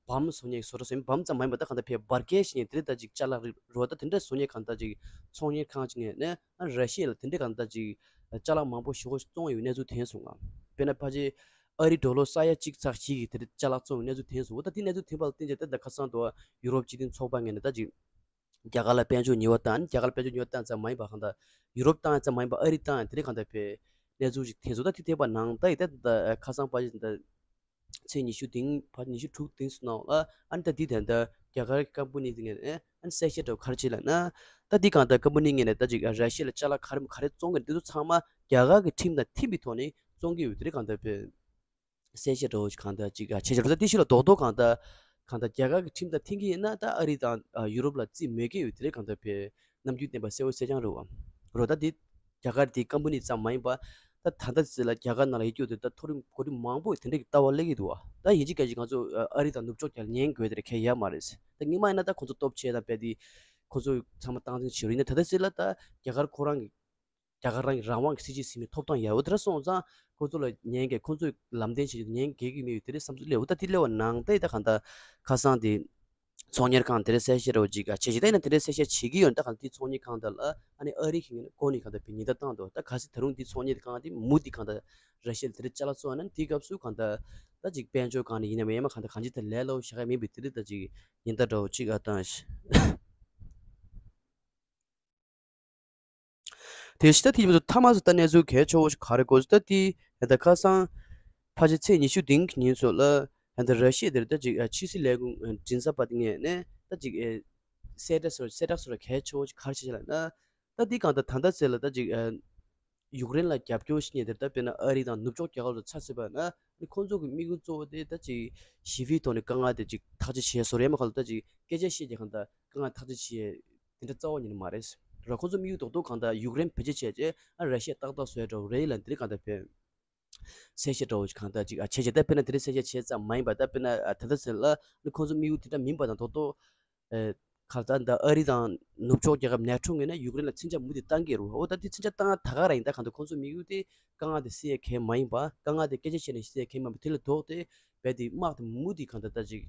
བམ་བཟོ་མཁན་བཟོ་གྲྭ་ཟེར་བམ་ཙམ་མ་ཡིན་པ་ད་གང་ལྟར་ཕའི་འབར་གས་ཤིག་ནས་དེ་ད་ཅིག་ཅ་ལག་རིགས་རོ་ད་དེ་འདྲ་བཟོ་མཁན་གང་ལྟར་ཅིག་ཚོང་གཉེར་ཁང་ཅིག་ནས་ནས་ཨ་ར་ཤི་ཡ་ལ་དེ་འདྲ་གང་ལྟར་ཅིག་ཅ་ལག་མང་པོ་ཞེ་པོ་བཙོང་ཡོད་གནས་ཚུལ་ཐོན་སོང་ང་། དཔེར་ན་ཕལ་ཆེར་ཨ་རི་ཌོ་ལར་ས་ཡ་གཅིག་ཚེག་བཞི་གི་དེ་འདྲ་ཅ་ལག་བཙོང་ཡོད་གནས་ཚུལ་ཐོན་སོང་། འོ་ད་དེ་གནས་ཚུལ་ཐོན་པ་ལ་བརྟེན་བྱས་ད་ད་ཁ་སང་དུ་ཡུ་རོབ་སྤྱི་མཐུན་ཚོགས་པ་ངོས་ནས་ད་ཅིག་ རྒྱ་གར་ལ་དཔལ་འབྱོར་ཉེས་པ་བཏང་། རྒྱ་གར་ལ་དཔལ་འབྱོར་ཉེས་པ་བཏང་ཙམ་མ་ཡིན་པ་གང་ལྟར་ཡུ་རོབ་བཏང་ཙམ་མ་ཡིན་པ་ཨ་རི་བཏང་དེ་རིང་གང་ལྟར་བས་གནས་ཚུལ་ཞིག་དེ་ཚོ་ད་དེ་ཐེབས་པ་ནང་ད་ཡི་ད་ད་ཁ་སང་ཕལ་ཆེར་ད་ཚེས་ཉི་ཤུ་དེང་ཕར་ཉི་ཤུ་དྲུག་དེང་སུ་ནང་ལ་ཨ་ནི་ད་འདི་དེ་འདྲ་རྒྱ་གར་ཀམ་པ་ནི་དེ་ངས་ཨ་ནི་གསལ་བཤད་འདྲ་བོ་ག་རེ་བྱས་ལབ་ན། ད་འདི་གང་ལྟར་ཀམ་པ་ནི་ངས་ནས་ད་ཅིག་ར་ཤི་ཡ་ལ་ཅ་ལག་ག་རེ་ག་རེ་བཙོང་གི་འདི་ཚོ་ཚང་མ་རྒྱ་གར་གྱི་ཁྲིམས་དང་མཐུན་པའི་ཐོག་ནས་བཙོང་གི་ཡོད་དེ་རེད་གང་ལྟར་བས། གསལ་བཤད་འདྲ་བོ་ཞིག་གང་ལྟར་ཅིག་ཨ་བྱས་བྱས་རུ་ད་དེ་ཞིག་ལ་རྡོག་རྡོག་གང་ལྟར་གང་ལྟར་རྒྱ་གར་གྱི་ཁྲིམས་དང་མཐུན་གྱི་ཡིན་ན་ད་ཨ་རི་དང་ཨ་ཡུ་རོབ་ལ་རྩིས་མེད་ཀྱི་ཡོད་དེ་རེད་གང་ལྟར་བས། ནམ་རྒྱུན་བསྟན་པ་གསལ་བོ་གསལ་རྐྱང་རེད་བ། རོ་ད་དེ་རྒྱ་གར་དེ་ཀམ་པ་ནི་ཙམ་མ་ཡིན་པ་ད་ད་ལྟ་ཚེ་ལ་རྒྱ་གར་ནང་ལ་ཡོད་རྒྱུ་དེ་ད་མཐོ་རིམ་གོ་སྒྲིག་མང་པོ་དེ་འདྲ་གི་ལྟ་བ་སླེབས་ཀྱི་འདུག་བ། ད་ཡིན་གཅིག་མིན་གཅིག་ང་ཚོ་ཨ་རི་དང་ནུབ་ཕྱོགས་རྒྱ་ལ་ཉན་དགོས་དེ་རེད་ཁེལ་ཡ་མ་རེད། ད་སྔོན་མ་ཡིན་ན་ད་ཁོ་ཚོ་སྟོབས་ཆེ་དང་རྦད་དེ་ཁོ་ཚོ་ཚང་མ་སྟངས་འཛིན་བྱེད་རུ་ཡིན་ན་ད་ལྟ་ཚེ་ལ་ད་རྒྱ་གར་ཁོ་རང་གི་རྒྱ་གར་རང་གི་རང་དབང་གི་སྲིད་ཇུས་ཟིན་པའི་ཐོབ་ཐང་ཡོད་འོ་དེ་འདྲ་སོང་ཙང་ཁོ་ཚོ་ལ་ཉན་གི་ཁོ་ཚོས་ལམ་སྟོན་བྱེད་རྒྱུ་ཉན་གི་གི་མི་ཡོད་དེ་རེད་བསམ་ཚུལ་སླེབས་འོ་ད་དེ་སླེབས་པ་ནང་ལྟ་ཡི་ད་གང་ལྟར་ཁ་སང་དེ་ཚོང་གཉེར་ཁང་དེ་རེད་གསལ་བཤད་རོགས་ཅིག་བྱེད་ཅིག་ད་ཡིན་ན་དེ་རེད་གསལ་བཤད་བྱེད་ཀྱི་ཡོད་ད་གང་དེ་ཚོང་གཉེར་ཁང་དེ་ལ་ཨ་ནི་ཨ་རི་གི་ངོས་ནས་གོ་ནས་གང་ལྟར་བའི་ཉེན་བརྡ་བཏང་འདུག་ད་ག་སྲིད་ད་རུང་དེ་ཚོང་གཉེར་ཁང་དེ་མུ་དེ་གང་ལྟར་ར་ཤི་ཡ་དེ་རེད་ཅ་ལག་བཙོང་ན་དེའི་སྐབས་སུ་གང་ལྟར་ད་ཅིག་དཔལ་འབྱོར་སྒང་ནས་ཡིན་ན་མིན་ཡང་མ་གང་ལྟར་གང་ཅི་ད་ལས་སླ་བོ་བཞག་ཡ་མིན་པའི་དེ་རེད་ད་ཅིག་ཉེན་བརྡ་འདྲ་བོ་ཅིག་ཨ་བཏང་ཞིག་དེ་ཕྱི་ད་དེ་ཡིན་པ་ཚོ་ཐ་མ་སུ་ད་གནས་ཚུལ་གལ་ཆེ་བོ་ཞིག་ག་རེ་གོ་ཟེར་ད་དེ་ད་ཁ་སང་ཕལ་ཆེར་ཚེས་ཉི་ཤུ་བདུན་གྱི་ཉིན་ཚོ་ལ་ད་ར་ཤི་ཡ་དེར་ད་ཅིག་ཕྱི་སྲིད་ལས་ཁུངས་མགྲིན་ཚབ་པ་དེ་ངས་ནས་ད་ཅིག་གསལ་བསྒྲགས་སོ་གསལ་བསྒྲགས་སོ་གལ་ཆེ་བོ་ཞིག་ག་རེ་བྱས་ལབ་ན་ད་དེ་གང་ད་ད་ལྟ་ཚེ་ལ་ད་ཅིག་ཡུཀ་རེན་ལ་རྒྱབ་སྐྱོར་ཞིག་ཉེ་དེར་ད་དཔེར་ན་ཨ་རི་དང་ནུབ་ཕྱོགས་རྒྱལ་ཁབ་ལ་ཆ་བཞག་པ་ན་ཁོང་ཚོ་གི་དམིགས་ཡུལ་གཙོ་བོ་དེ་ད་ཅིག་ཞི་བའི་ཐོག་ནས་དཀའ་ངལ་དེ་ཅིག་ཐག་གཅོད་བྱས་སོ་རེད་མ་ཁ་ལ་ད་ཅིག་སྐད་ཆ་བཤད་ཀྱི་གང་ད་དཀའ་ངལ་ཐག་གཅོད་བྱས་དེ་འདྲ་རྩ་བ་ཉིད་ནས་མ་རེད། ར་ཁོང་ཚོ་དམིགས་ཡུལ་རྡོག་རྡོག་གང་ད་ཡུཀ་རེན་བེད་སྤྱོད་བྱས་རྗེས་ཨ་ར་ཤི་ཡ་ཏག་ཏག་བཟོས་འགྲོ་རེད་ལ་འདི་རེད་གང་ད་བས། གསལ་བཤད་འདྲ་བོ་ཞིག་གང་ལྟར་ཅིག་ཨ་བྱས་བྱས་ད་དཔེར་ན་དེ་འདྲའི་གསལ་བཤད་བྱས་ཙམ་མ་ཡིན་པར་ད་དཔེར་ན་ཨ་ད་ལྟ་ཟེར་ལ་ནི་ཁོང་ཚོ་དམིགས་ཡུལ་དེ་འདྲ་མིན་པ་དང་ཐོག་ཐོག་ཨེ་ག་ལ་ད་འདི་ཨ་རི་དང་ནུབ་ཕྱོགས་རྒྱལ་ཁབ་ནེ་ཊོ་ངོས་ནས་ཡུཀ་རེན་ལ་མཚོན་ཆ་མུ་མཐུད་བཏང་གི་རེད་འོ་ད་དེ་མཚོན་ཆ་བཏང་ད་ག་རང་ཡིན་ད་གང་ལྟར་ཁོང་ཚོ་དམིགས་ཡུལ་དེ་དཀའ་ངལ་དེ་སེལ་ཡ་གལ་མ་ཡིན་པ་དཀའ་ངལ་དེ་སྐད་ཆ་བཤད་ནས་སེལ་ཡ་གལ་མ་ཡིན་པ་དེ་ལ་ལྡོག་སྟེ་རྦད་དེ་དམག་དེ་མུ་མཐུད་གང་ལྟར་ད་ཅིག་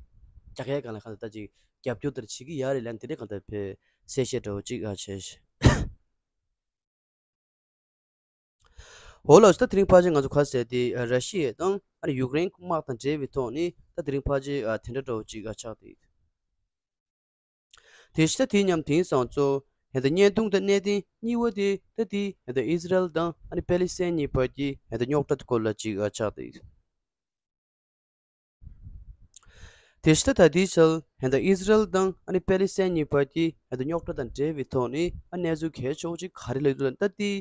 རྒྱག་ཡ་གང་ལ་གང་ལྟར་ད་ཅིག་རྒྱབ་སྐྱོར་དེར་བྱེད་ཀྱི་ཡ་རེད་ལན་དེ་འདྲའི་གང་ལྟར་བས་གསལ་བཤད་འདྲ་བོ་ཅིག་ཨ་བྱས་ཤིག་འོ་ལགས་སོ། ད་དེ་རིང་ཕལ་ཆེར་ང་ཚོ་ག་ཟེར་ཏེ་ར་ཤི་ཡ་དང་ཨ་ནི་ཡུཀ་རེན་དམག་དང་འབྲེལ་བའི་ཐོག་ནས་ད་དེ་རིང་ཕལ་ཆེར་དེ་འདྲ་འདྲ་བོ་ཅིག་ཆགས་ཏེ། དེ་ཕྱི་ད་དེ་མཉམ་དེང་སང་ཚོ་ཧེ་ད་བརྙན་ཐུང་དང་གནད་དོན་གཉིས་པ་དེ་ད་དེ་ཧེ་ད་ཨི་ཟི་རལ་དང་ཨ་ནི་པེ་ལི་སི་ཐན་གཉིས་བར་གྱི་ཧེ་ད་རྙོག་དྲ་དེ་སྐོར་ལ་ཅིག་ཆགས་ཏེ། དེ་ཕྱི་ད་ད་ལྟའི་ཆར་ཧན་ད་ཨི་ཟི་རལ་དང་ཨ་ནི་པེ་ལི་སི་ཐན་གཉིས་བར་གྱི་ཧན་ད་རྙོག་དྲ་དང་འབྲེལ་བའི་ཐོག་ནས་ཨ་གནས་ཚུལ་གལ་ཆེ་བོ་ཅིག་ག་རེ་ལབ་འདུག་ལབ་ན་ད་ལྟའི་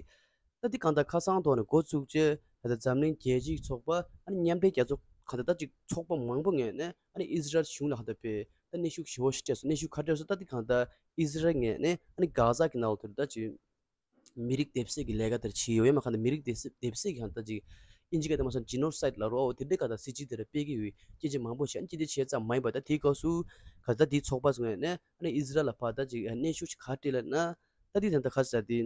ད་ལྟའི་གང་ལྟར་ཁ་སང་ཐོག་ནས་འགོ་བཙུགས་རྗེས་ཧན་ད་འཛམ་གླིང་རྒྱལ་སྤྱིའི་ཚོགས་པ་ཨ་ནི་མཉམ་འབྲེལ་རྒྱལ་ཚོགས་གང་ལྟར་ད་ཅིག་ཚོགས་པ་མང་པོ་ངོས་ནས་ཨ་ནི་ཨི་ཟི་རལ་གཞུང་ལ་ཧན་ད་པའི་ད་གནོན་ཤུགས་ཞེ་བོ་ཞིག་སྤྲད་སོང་། གནོན་ཤུགས་ག་རེ་སྤྲད་སོང་ད་ལྟའི་གང་ལྟར་ཨི་ཟི་རལ་ངོས་ནས་ཨ་ནི་གྷ་ཟ་གི་ནང་ལ་དེར་ད་ཅིག་མི་རིགས་སྡེབ་གསོད་ཀྱི་ལས་ཀ་དེར་བྱས་ཡོད་ཡ་མ་གང་ལྟར་མི་རིགས་སྡེབ་གསོད་སྡེབ་གསོད་ཀྱི་གང་ལྟར་ཅིག་ཨིན་ཇི་སྐད་དུ་མ་སོང་ཇི་ནོ་སའིཌ་ལབ་རོགས་འོ་དེ་འདྲའི་གང་ལྟར་སྲིད་ཇུས་དེར་སྤེལ་གྱི་ཡོད་སྐད་ཆ་མང་པོ་བཤད་ཨ་ནི་སྐད་ཆ་བཤད་ཙམ་མ་ཡིན་པར་ད་དེའི་སྐབས་སུ་གང་ལྟར་དེའི་ཚོགས་པ་ཚོ་ངོས་ནས་ཨ་ནི་ཨི་ཟི་རལ་ལ་ཕར་ད་ཅིག་གནོན་ཤུགས་ཅིག་ག་རེ་སྤྲད་ལབ་ན་ད་དེ་ད་ལྟ་ག་རེ་ཟེར་དེ་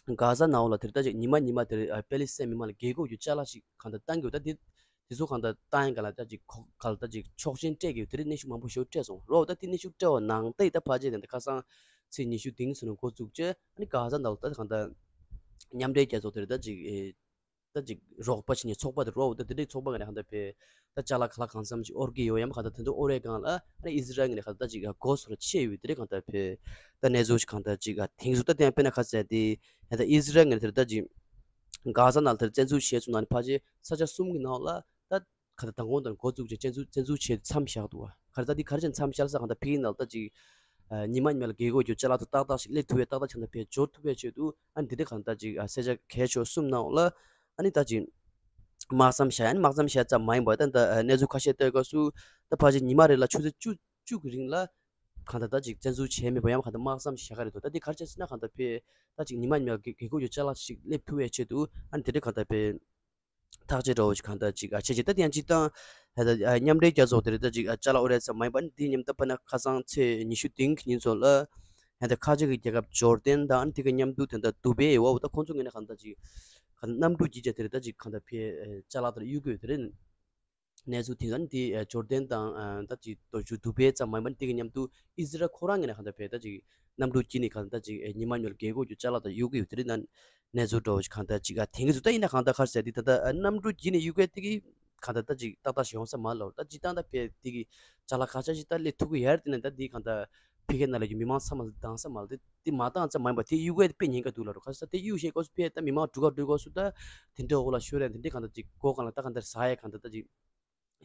གྷ་ཟ་ནང་ལ་དེར་ད་ཅིག་ཉི་མ་ཉི་མ་དེར་པེ་ལི་སི་ཐན་མི་མང་ལ་རྒྱལ་སྒོ་གི་ཅ་ལག་ཅིག་གང་ལྟར་བཏང་གི་ཡོད་ད་དེ་དེ་ཚོ་གང་ལྟར་བཏང་ཡ་ག་ལ་ད་ཅིག་ཁོ་ག་ལ་ད་ཅིག་ཆོག་མཆན་སྤྲད་ཀྱི་ཡོད་དེ་རིང་གནོན་ཤུགས་མང་པོ་ཞིག་སྤྲད་སོང་རོགས་ད་དེ་གནོན་ཤུགས་སྤྲད་པ་ནང་ད་ཡི་ད་ཕལ་ཆེར་དེ་འདྲ་ཁ་སང་ཚེས་ཉི་ཤུ་དེང་སང་ནས་འགོ་བཙུགས་རྗེས་ཨ་ནི་གྷ་ཟ་ནང་ལ་ད་གང་ལྟར་མཉམ་འབྲེལ་རྒྱལ་ཚོགས་དེ་རེད་ད་ཅིག་ཨེ་ད་ཅིག་རོགས་པ་བྱེད་མཁན་ཚོགས་པ་དེ་རོགས་ད་དེ་འདྲའི་ཚོགས་པ་ངོས་ནས་གང་ལྟར་བས་ད་ཅ་ལག་ག་ལ་གང་འཚམ་ཅིག་དབོར་གྱི་ཡོད་ཡ་མ་གང་ལྟར་དེ་ཚོ་དབོར་བའི་སྒང་ལ་ཨ་ནི་ཨི་ཟི་རལ་ངོས་ནས་གང་ལྟར་ད་ཅིག་སྒོ་ཟོར་ཕྱེ་ཡོད་དེ་རེད་གང་ལྟར་བས་ད་གནས་ཚུལ་ཞིག་གང་ལྟར་ཅིག་དེང་སང་ད་དེ་ཡང་དཔེར་ན་ཁ་གསལ་དེ་ད་ཨི་ཟི་རལ་ངོས་ནས་དེ་རེད་ད་ཅིག་གྷ་ཟ་ནང་ལ་དེར་བཙན་འཛུལ་བྱས་ཚུལ་ནང་ནས་ཕལ་ཆེར་ས་ཆ་གསུམ་གྱི་ནང་ལ་ད་ག་ད་མདང་དགོང་དང་འགོ་བཙུགས་རྗེས་བཙན་འཛུལ་བཙན་འཛུལ་བྱས་མཚམས་བཞག་འདུག་བ། ག་རེ་ད་འདི་ག་རེ་བྱས་མཚམས་བཞག་ས་གང་ལྟར་ཕ་གི་ནང་ལ་ད་ཅིག་ཉི་མ་ཉི་མ་ལ་རྒྱལ་སྒོ་གི་ཅ་ལག་ཏུ་ཏག་ཏག་ཞིག་སླེབས་ཐུབ་པའི་ཏག་ཏག་ཆ་ནས་ཕེ་འབྱོར་ཐུབ་པའི་ཆེད་དུ་ཨ་འདི་འདྲ་གང་ལྟར་ཅིག་ས་ཆ་གལ་ཆེ་བ་གསུམ་ནང་ལ་ཨ་ནི་ད་ཅིག་དམག་མཚམས་བཞག་ཨ་ནི་དམག་མཚམས་བཞག་ཙམ་མ་ཡིན་པར་ད་ད་གནས་ཚུལ་ཁ་ཤས་ལྟོས་སྐབས་སུ་ད་ཕལ་ཆེར་ཉི་མ་རེ་ལ་ཆུ་ཚོད་བཅུ་བཅུ་གི་རིང་ལ། གང་ལྟར་ད་ཅིག་བཙན་འཛུལ་བྱས་མེད་པ་ཡང་གང་ལྟར་དམག་མཚམས་བཞག་ག་རེད་འདུག་ད་འདི་ག་རེ་བྱས་ཟེར་ན་གང་ལྟར་ཕེ་ད་ཅིག་ཉི་མ་ཉི་མ་རྒྱལ་སྒོ་གི་ཅ་ལག་ཅིག་སླེབས་ཐུབ་པའི་ཆེད་དུ་ཨ་ནི་དེ་འདྲ་གང་ལྟར་ཕེ་ཐག་གཅོད་འདྲ་བོ་ཞིག་གང་ལྟར་ཅིག་ཨ་བྱས་ཅིག་ད་དེ་ཡང་སྤྱིར་བཏང་ད་ད་མཉམ་འབྲེལ་རྒྱལ་ཚོགས་དེ་རེད་ད་ཅིག་ཨ་ཅ་ལག་དབོར་ཡ་ཙམ་མ་ཡིན་པ་ཨ་ནི་དེ་མཉམ་ད་ཕ་ན་ཁ་སང་ཚེས་ཉི་ཤུ་དེ་གི་ཉིན་ཚོ་ལ་ད་ཁ་ཆེ་གི་རྒྱལ་ཁབ་ཇོར་ཌན་དང་ཨ་ནི་དེ་གི་མཉམ་དུ་དེ་འདྲ་དུ་བེ་ཡི་འོག་ད་ཁོང་ཚོ་ངོས་ནས་གང་ལྟར་ཅིག་གང་ལྟར་གནམ་གྲུ་བརྒྱུད་བྱས་དེ་རེད་ད་ཅིག་གང་ལྟར་ཕེ་ཅ་ལག་དེ་གཡུག་དགོས་དེ་རེད། གནས་ཚུལ་དེ་ད་ནི་དེ་ཇོར་ཌན་དང་ད་ཅིག་རྡོ་རྗེ་དུ་བེ་ཙམ་མ་ཡིན་པ་ནི་དེ་གི་མཉམ་དུ་ཨི་ཟི་རལ་ཁོ་རང་ངོས་ནས་གང་ལྟར་བས་ད་ཅིག་གནམ་གྲུ་བརྒྱུད་ནས་གང་ལྟར་ཅིག་ཉི་མ་ཉོལ་རྒྱལ་སྒོ་གི་ཅ་ལག་དང་གཡུག་གི་ཡོད་དེ་རེད་ན་གནས་ཚུལ་འདྲ་བོ་ཞིག་གང་ལྟར་ཅིག་ཨ་དེང་གི་ཚུལ་ད་ཡིན་ན་གང་ལྟར་ག་རེ་ཟེར་དེ་ད་ལྟ་གནམ་གྲུ་བརྒྱུད་ནས་གཡུག་གི་དེ་གི་གང་ལྟར་ད་ཅིག་ཏག་ཏག་ཞིག་ཡོང་ས་མ་ལོ་ད་ཅིག་ཏང་ད་བས་དེ་གི་ཅ་ལག་ཁ་ཤས་ཤིག་ད་སླེབས་ཐུབ་གི་ཡར་དེ་ན་ད་དེ་གང་ལྟར་ ཕ་གི་ནང་ལ་ཡོད་མི་མང་ཚང་མ་ལ་བཏང་ས་མ་རེད། དེ་མ་བཏང་ཙམ་མ་ཡིན་པ་དེ་གཡུག་ཡས་དཔེ་ཉེན་ཁ་འདུག་ལབ་རོ། ཁ་སང་ད་དེ་གཡུག་བཞག་སྐབས་སུ་ཕ་གིར་ད་མི་མང་འགྲུལ་ཁ་འགྲོ་སྐབས་སུ་ད་དེ་འདྲ་འོག་ལ་ཤོར་ཡ་དེ་འདྲ་གང་ལྟར་ཅིག་སྒོ་སྒང་ལ་ད་གང་ལྟར་ཟ་ཡ་གང་ལྟར་ད་ཅིག་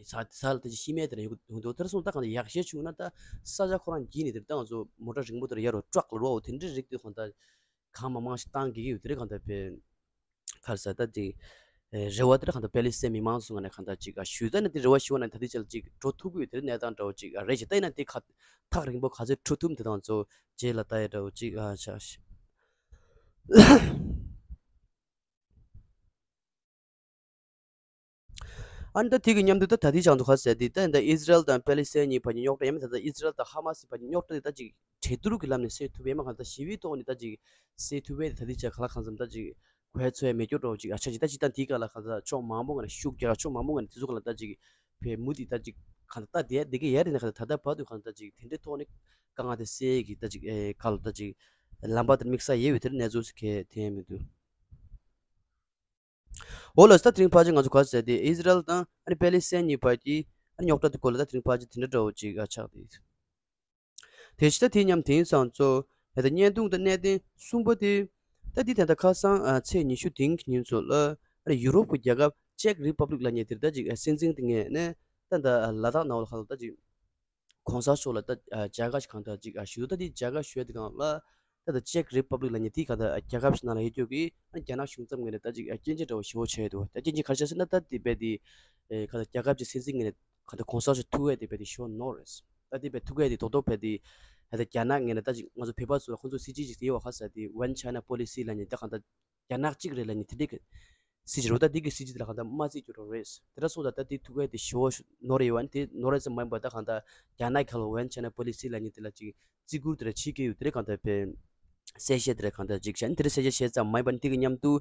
ས་ས་ལ་ད་ཅིག་ཤི་རྨས་དེ་འདྲ་ཡོང་གི་འདུག་དེར་སོང་ད་གང་ལྟར་ཡག་ཤོས་བྱུང་ན་ད་ས་ཆ་ཁོ་རང་འགྱིག་ནས་དེར་ད་ང་ཚོ་མོ་ཊ་རིང་པོ་དེར་ཡར་རོ་ཊག་ལ་རོ་དེ་འདྲ་རིགས་དེ་གང་ལྟར་གང་མང་མང་ཞིག་བཏང་དགོས་ཀྱི་ཡོད། དེ་རིགས་གང་ལྟར་ཕེ་ག་རེ་ཟེར་ད་ཅིག་ཨེ་རེ་བ་དེ་ར་གང་ལྟར་པེ་ལི་སི་ཐན་མི་མང་ཚོ་ངོས་ནས་གང་ལྟར་ཅིག་ཨ་ཞུས་ད་ནི་དེ་རེ་བ་ཞུ་བ་ན་ད་དེ་ཆ་ལ་ཅིག་འགྲོ་ཐུབ་ཀྱི་ཡོད། དེ་རིགས་གནས་སྟངས་འདྲ་བོ་ཅིག་ཨ་རེད་ཅེ་ད་ཡིན་ན་དེ་ཁ་ཐག་རིང་པོ་ག་ཚོད་འཕྲོ་ཐུབ་དེ་དང་ཚོ་རྗེས་ལ་ལྟ་ཡ་འདྲ་བོ་ཅིག་ཨ་ཆ་ཤི། ཨ་ནི་ད་དེ་གི་མཉམ་དུ་ད་ད་ལྟའི་ཆར་དུ་ག་ཟེར་དེ་ད་ད་ཨི་ཟི་རལ་དང་པེ་ལི་སི་ཐན་གཉིས་བར་གྱི་རྙོག་དྲ་ཡང་མིན་ད་ད་ཨི་ཟི་རལ་དང་ཧ་མ་སི་བར་གྱི་རྙོག་དྲ་དེ་ད་ཅིག་གྲོས་བསྡུར་གྱི་ལམ་ནས་སེལ་ཐུབ་ཡས་མ་གང་ད་ཞི་བའི་ཐོག་ནས་ད་ཅིག་སེལ་ཐུབ་ཡས་དེ་ད་ལྟའི་ཆར་ག་ལ་གང་འཚམ་ད་ཅིག་གོ་ཚོད་མེད་སྐྱོ་འགྲོ་ཅིག་ཨ་ཆ་ཅིག་ད་ཅིག་ད་དེའི་སྐབས་ལ་གང་ད་ཕྱོགས་མང་པོ་ངོས་ནས་ཤུགས་རྒྱག་ཕྱོགས་མང་པོ་ངོས་ནས་དེ་ཚོ་ག་ལ་ད་ཅིག་བས་མུ་མཐུད་ད་ཅིག་གང་ད་ད་དེ་དེ་གི་ཡ་རེད་ན་གང་ད་ད་ལྟ་བར་དུ་གང་ད་ཅིག་དེ་འདྲའི་ཐོག་ནས་དཀའ་ངལ་དེ་སེལ་གྱི་ད་ཅིག་ཨེ་ག་ལ་ད་ཅིག་ལམ་པ་དེ་དམིགས་བསལ་ཡོད་པའི་དེར་གནས་ཚུལ་ཟེར་མཁན་དེ་མི་འདུག་འོ་ལགས་སོ། ད་དེ་རིང་ཕལ་ཆེར་ང་ཚོ་ག་ཟེར་དེ་ཨི་ཟི་རལ་དང་ཨ་ནི་པེ་ལི་སི་ཐན་གཉིས་བར་གྱི་ཨ་ནི་རྙོག་དྲ་དེ་སྐོར་ལ་ད་དེ་རིང་ཕལ་ཆེར་དེ་འདྲ་འདྲ་བོ་ཅིག་ཨ་ཆགས་དེ། དེ་ཕྱི་ད་དེ་མཉམ་དེང་སང་ཚོ་ད་ལྟ་བརྙན་ཐུང་དང་གནད་དོན་གསུམ་པ་དེ་ད་དེ་ད་ལྟ་ཁ་སང་ཨ་ཚེས་ཉི་ཤུ་དེ་རིང་གི་ཉིན་ཚོ་ལ་ཨ་ནི་ཡུ་རོབ་ཀྱི་རྒྱལ་ཁབ་ཅེག་རི་པབ་ལིག་ལབ་མཁན་དེར་ད་ཅིག་ཨ་སྲིད་འཛིན་དེ་ངོས་ནས་ད་ད་ལ་དྭགས་ནང་ལ་ཁ་ལ་ད་ཅིག་གོང་ས་མཆོག་ལ་ད་མཇལ་ཁ་ཞིག་གང་ལྟར་ཅིག་ཞུ་ད་དེ་མཇལ་ཁ་ཞུ་ཡ་དེ་སྒང་ལ་ད་ད་ཅེག་རི་པབ་ལིག་ལབ་མཁན་དེ་གང་ལྟར་རྒྱལ་ཁབ་ཞིག་ནང་ལ་ཡོད་རྒྱུ་གི་རྒྱ་ནག་གཞུང་ཚབ་ངོས་ནས་ད་ཅིག་སྐྱོན་བརྗོད་འདྲ་བོ་ཞེ་པོ་བྱས་འདུག་ད་སྐྱོན་བརྗོད་ག་རེ་བྱས་ཟེར་ན་ད་དེ་བས་དེ་གང་ལྟར་རྒྱལ་ཁབ་ཀྱི་སྲིད་འཛིན་ངོས་ནས་གང་ལྟར་གོང་ས་མཆོག་ཐུག་ཡ་དེ་བས་དེ་ཞེ་པོ་ནོར་རེད། ད་དེ་བས་ཐུག་ཡ་དེ་རྡོག་རྡོག་བས་དེ་ད་ད་རྒྱ་ནག་ངོས་ནས་ད་ཅིག་ང་ཚོ་བོད་པ་ཚོ་ལ་ཁོང་ཚོ་སྲིད་ཇུས་ཅིག་ཡོད་པ་ག་ཟེར་དེ་One China Policy་ལབ་མཁན་ད་གང་ལྟར་རྒྱ་ནག་གཅིག་རེད་ལབ་མཁན་དེ་འདྲའི་གི་སྲིད་ཇུས་རེད། ད་འདི་གི་སྲིད་ཇུས་དེ་ལ་གང་ལྟར་མ་བརྩི་རྒྱུ་རེད། དེ་འདྲ་སོང་ཙང་ད་འདི་ཐུག་ཡ་དེ་ཞེ་པོ་ནོར་ཡོད་པ་ནི་དེ་ནོར་རེད་ཙམ་མ་ཡིན་པར་ད་གང་ལྟར་རྒྱ་ནག་གི་ཁ་ལ་One China Policy་ལབ་མཁན་དེ་ལ་ཅིག་བརྩི་བཀུར་དེ་འདྲ་བྱེད་ཀྱི་ཡོད་དེ་འདྲ་གང་ལྟར་བས་གསལ་བཤད་དེ་འདྲ་གང་ལྟར་ཅིག་བྱས་ནི་དེ་འདྲ་གསལ་བཤད་བྱས་ཙམ་མ་ཡིན་པར་ནི་དེ་གི་མཉམ་དུ་